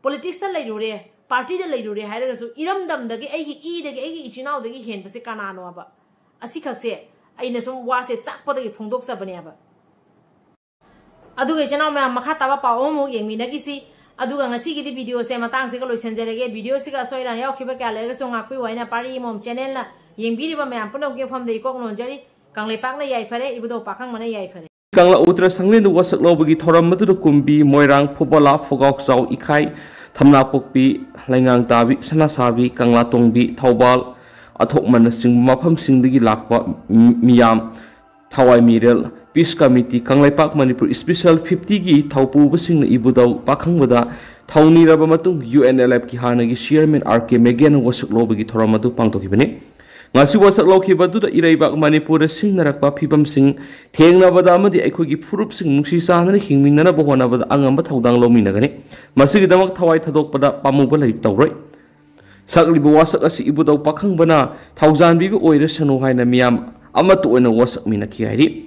Politicsꯇ ꯂꯩꯔꯨꯔꯦ, partyꯗ ꯂꯩꯔꯨꯔꯦ ꯍꯥꯏꯔꯒꯁꯨ ꯏꯔꯝꯗꯝꯗꯒꯤ, ꯑꯩꯒꯤ ꯏꯗꯒꯤ, ꯑꯩꯒꯤ ꯏꯆꯤꯟ ꯏꯅꯥꯎꯗꯒꯤ ꯍꯦꯟꯕꯁꯦ ꯀꯅꯥꯅꯣꯕ? ꯑꯁꯤꯈꯛꯁꯦ ꯑꯩꯅ ꯁꯨꯝ ꯋꯥꯁꯦ ꯆꯥꯛꯄꯗꯒꯤ ꯐꯣꯡꯗꯣꯛꯆꯕꯅꯦꯕ꯫ ꯑꯗꯨꯒ ꯏꯆꯤꯟ ꯏꯅꯥꯎ ꯃꯌꯥꯝ, ꯃꯈꯥ ꯇꯥꯕ ꯄꯥꯎ ꯑꯃꯃꯨꯛ ꯌꯦꯡꯃꯤꯟꯅꯈꯤꯁꯤ꯫ ꯑꯗꯨꯒ ꯉꯁꯤꯒꯤꯗꯤ videoꯁꯦ ꯃꯇꯥꯡꯁꯤꯒ ꯂꯣꯏꯁꯤꯟꯖꯔꯒꯦ꯫ Videoꯁꯤꯒ ꯑꯁꯣꯏ ꯑꯔꯥꯟ ꯌꯥꯎꯈꯤꯕ ꯀꯌꯥ ꯂꯩꯔꯒꯁꯨ ꯉꯥꯛꯄꯤꯌꯨ ꯍꯥꯏꯅ ꯄꯥꯔꯤ ꯏꯃꯣꯝ channelꯅ ꯌꯦꯡꯕꯤꯔꯤꯕ ꯃꯌꯥꯝ ꯄꯨꯝꯅꯃꯛꯀꯤ ꯃꯐꯝꯗ ꯏꯀꯣꯛ ꯅꯣꯟꯖꯔꯤ꯫ ꯀꯪꯂꯩꯄꯥꯛꯅ ꯌꯥꯏꯐꯔꯦ, ꯏꯕꯨꯙꯧ ꯄꯥꯈꯪꯕꯅ ꯌꯥꯏꯐꯔꯦ꯫ ꯀꯪꯂꯥ ꯎꯇ꯭ꯔ ꯁꯪꯂꯦꯟꯗ ꯋꯥꯁꯛ ꯂꯧꯕꯒꯤ ꯊꯧꯔꯝ ꯑꯗꯨꯗ ꯀꯨꯝꯕꯤ, ꯃꯣꯏꯔꯥꯡ, ꯐꯨꯕꯂꯥ, ꯐꯨꯒꯥꯎꯆꯥꯎ, ꯏꯈꯥꯏ, ꯊꯝꯅꯥꯄꯣꯛꯄꯤ, ꯂꯩꯉꯥꯡꯇꯥꯕꯤ, ꯁꯅꯥꯁꯥꯕꯤ, ꯀꯪꯂꯥꯇꯣꯡꯕꯤ, ꯊꯧꯕꯥꯜ, ꯑꯊꯣꯛꯃꯟꯅꯆꯤꯡꯕ ꯃꯐꯝꯁꯤꯡꯗꯒꯤ ꯂꯥꯛꯄ ꯃꯤ-, ꯃꯤꯌꯥꯝ, ꯊꯋꯥꯏ ꯃꯤꯔꯦꯜ, Peace Committee, Kangleipak Manipur Special fifty ꯒꯤ ꯊꯧꯄꯨꯕꯁꯤꯡꯅ ꯏꯕꯨꯙꯧ ꯄꯥꯈꯪꯕꯗ ꯊꯧꯅꯤꯔꯕ ꯃꯇꯨꯡ, UNLF ꯀꯤ ꯍꯥꯟꯅꯒꯤ Chairman R K ꯃꯦꯒꯦꯟꯅ ꯋꯥꯁꯛ ꯂꯧꯕꯒꯤ ꯊꯧꯔꯝ ꯑꯗꯨ ꯄꯥꯡꯊꯣꯛꯈꯤꯕꯅꯤ꯫ ꯉꯁꯤ ꯋꯥꯁꯛ ꯂꯧꯈꯤꯕ ꯑꯗꯨꯗ ꯏꯔꯩꯕꯥꯛ ꯃꯅꯤꯄꯨꯔꯗ ꯁꯤꯡꯅꯔꯛꯄ ꯐꯤꯕꯝꯁꯤꯡ ꯊꯦꯡꯅꯕꯗ ꯑꯃꯗꯤ ꯑꯩꯈꯣꯏꯒꯤ ꯐꯨꯔꯨꯞꯁꯤꯡ ꯅꯨꯡꯁꯤ ꯆꯥꯟꯅꯅ ꯍꯤꯡꯃꯤꯟꯅꯅꯕ ꯍꯣꯠꯅꯕꯗ ꯑꯉꯝꯕ ꯊꯧꯗꯥꯡ ꯂꯧꯃꯤꯟꯅꯒꯅꯤ꯫ ꯃꯁꯤꯒꯤꯗꯃꯛ ꯊꯋꯥꯏ ꯊꯥꯗꯣꯛꯄꯗ ꯄꯥꯝꯃꯨꯕ ꯂꯩꯇꯧꯔꯣꯏ꯫ ꯁꯛꯂꯤꯕ ꯋꯥꯁꯛ ꯑꯁꯤ ꯏꯕꯨꯙꯧ ꯄꯥꯈꯪꯕꯅ ꯊꯧꯖꯥꯟꯕꯤꯕ ꯑꯣꯏꯔꯁꯅꯨ ꯍꯥꯏꯅ ꯃꯤꯌꯥꯝ ꯑꯃꯠꯇ ꯑꯣꯏꯅ ꯋꯥꯁꯛꯃꯤꯟꯅꯈꯤ ꯍꯥꯏꯔꯤ꯫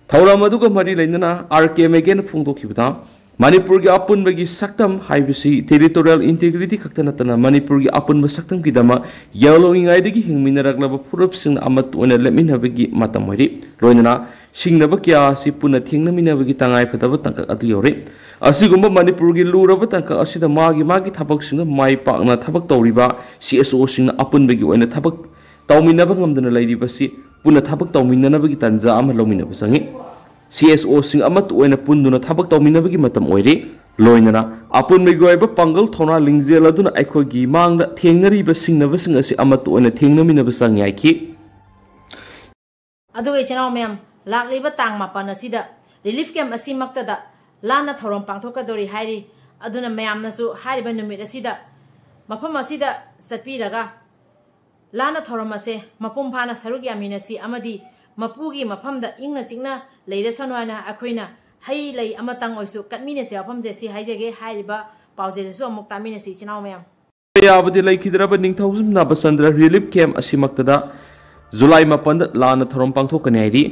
ꯊꯧꯔꯝ ꯑꯗꯨꯒ ꯃꯔꯤ ꯂꯩꯅꯅ R K ꯃꯦꯒꯦꯟꯅ ꯐꯣꯡꯗꯣꯛꯈꯤꯕꯗ, ꯃꯅꯤꯄꯨꯔꯒꯤ ꯑꯄꯨꯟꯕꯒꯤ ꯁꯛꯇꯝ ꯍꯥꯏꯕꯁꯤ territorial integrity ꯈꯛꯇ ꯅꯠꯇꯅ ꯃꯅꯤꯄꯨꯔꯒꯤ ꯑꯄꯨꯟꯕ ꯁꯛꯇꯝꯒꯤꯗꯃꯛ ꯌꯥꯂꯣꯡꯉꯤꯉꯩꯗꯒꯤ ꯍꯤꯡꯃꯤꯟꯅꯔꯛꯂꯕ ꯐꯨꯔꯨꯞꯁꯤꯡꯅ ꯑꯃꯠꯇ ꯑꯣꯏꯅ ꯂꯦꯞꯃꯤꯟꯅꯕꯒꯤ ꯃꯇꯝ ꯑꯣꯏꯔꯤ꯫ ꯂꯣꯏꯅꯅ ꯁꯤꯡꯅꯕ ꯀꯌꯥ ꯑꯁꯤ ꯄꯨꯟꯅ ꯊꯦꯡꯅꯃꯤꯟꯅꯕꯒꯤ ꯇꯉꯥꯏꯐꯗꯕ ꯇꯥꯡꯀꯛ ꯑꯗꯨ ꯌꯧꯔꯦ꯫ ꯑꯁꯤꯒꯨꯝꯕ ꯃꯅꯤꯄꯨꯔꯒꯤ ꯂꯨꯔꯕ ꯇꯥꯡꯀꯛ ꯑꯁꯤꯗ ꯃꯥꯒꯤ ꯃꯥꯒꯤ ꯊꯕꯛꯁꯤꯡꯗ ꯃꯥꯏ ꯄꯥꯛꯅ ꯊꯕꯛ ꯇꯧꯔꯤꯕ CSO ꯁꯤꯡꯅ ꯑꯄꯨꯟꯕꯒꯤ ꯑꯣꯏꯅ ꯊꯕꯛ ꯇꯧꯃꯤꯟꯅꯕ ꯉꯝꯗꯅ ꯂꯩꯔꯤꯕꯁꯤ ꯄꯨꯟꯅ ꯊꯕꯛ ꯇꯧꯃꯤꯟꯅꯅꯕꯒꯤ ꯇꯥꯟꯖꯥ ꯑꯃ ꯂꯧꯃꯤꯟꯅꯕ ꯆꯪꯏ꯫ CSO ꯁꯤꯡ ꯑꯃꯠꯇ ꯑꯣꯏꯅ ꯄꯨꯟꯗꯨꯅ ꯊꯕꯛ ꯇꯧꯃꯤꯟꯅꯕꯒꯤ ꯃꯇꯝ ꯑꯣꯏꯔꯦ꯫ ꯂꯣꯏꯅꯅ ꯑꯄꯨꯟꯕꯒꯤ ꯑꯣꯏꯕ ꯄꯥꯡꯒꯜ ꯊꯧꯅꯥ ꯂꯤꯡꯖꯦꯜ ꯑꯗꯨꯅ ꯑꯩꯈꯣꯏꯒꯤ ꯃꯥꯡꯗ ꯊꯦꯡꯅꯔꯤꯕ ꯁꯤꯡꯅꯕꯁꯤꯡ ꯑꯁꯤ ꯑꯃꯠꯇ ꯑꯣꯏꯅ ꯊꯦꯡꯅꯃꯤꯟꯅꯕ ꯆꯪꯏ ꯍꯥꯏꯈꯤ꯫ ꯑꯗꯨꯒ ꯏꯆꯤꯟ ꯏꯅꯥꯎ ꯃꯌꯥꯝ, ꯂꯥꯛꯂꯤꯕ ꯇꯥꯡ ꯃꯥꯄꯟ ꯑꯁꯤꯗ relief camp ꯑꯁꯤꯃꯛꯇꯗ ꯂꯥꯟꯅ ꯊꯧꯔꯝ ꯄꯥꯡꯊꯣꯛꯀꯗꯧꯔꯤ ꯍꯥꯏꯔꯤ꯫ ꯑꯗꯨꯅ ꯃꯌꯥꯝꯅꯁꯨ ꯍꯥꯏꯔꯤꯕ ꯅꯨꯃꯤꯠ ꯑꯁꯤꯗ ꯃꯐꯝ ꯑꯁꯤꯗ ꯆꯠꯄꯤꯔꯒ ꯂꯥꯟꯅ ꯊꯧꯔꯝ ꯑꯁꯦ ꯃꯄꯨꯡ ꯐꯥꯅ ꯁꯔꯨꯛ ꯌꯥꯃꯤꯟꯅꯁꯤ ꯑꯃꯗꯤ ꯃꯄꯨꯒꯤ ꯃꯐꯝꯗ ꯏꯪꯅ ꯆꯤꯛꯅ ꯂꯩꯔꯁꯅꯨ ꯍꯥꯏꯅ ꯑꯩꯈꯣꯏꯅ ꯍꯩ ꯂꯩ ꯑꯃꯇꯪ ꯑꯣꯏꯁꯨ ꯀꯠꯃꯤꯟꯅꯁꯤ ꯃꯐꯝꯁꯦ꯫ ꯁꯤ ꯍꯥꯏꯖꯒꯦ꯫ ꯍꯥꯏꯔꯤꯕ ꯄꯥꯎꯖꯦꯜ ꯑꯁꯤꯁꯨ ꯑꯃꯨꯛ ꯇꯥꯃꯤꯟꯅꯁꯤ ꯏꯆꯤꯟ ꯏꯅꯥꯎ ꯃꯌꯥꯝ꯫ ꯌꯥꯕꯗꯤ ꯂꯩꯈꯤꯗ꯭ꯔꯕ ꯅꯤꯡꯊꯧꯖꯝ ꯅꯕꯆꯟꯗ꯭ꯔ relief camp ꯑꯁꯤꯃꯛꯇꯗ ꯖꯨꯂꯥꯏ ꯃꯥꯄꯟꯗ ꯂꯥꯟꯅ ꯊꯧꯔꯝ ꯄꯥꯡꯊꯣꯛꯀꯅꯤ ꯍꯥꯏꯔꯤ꯫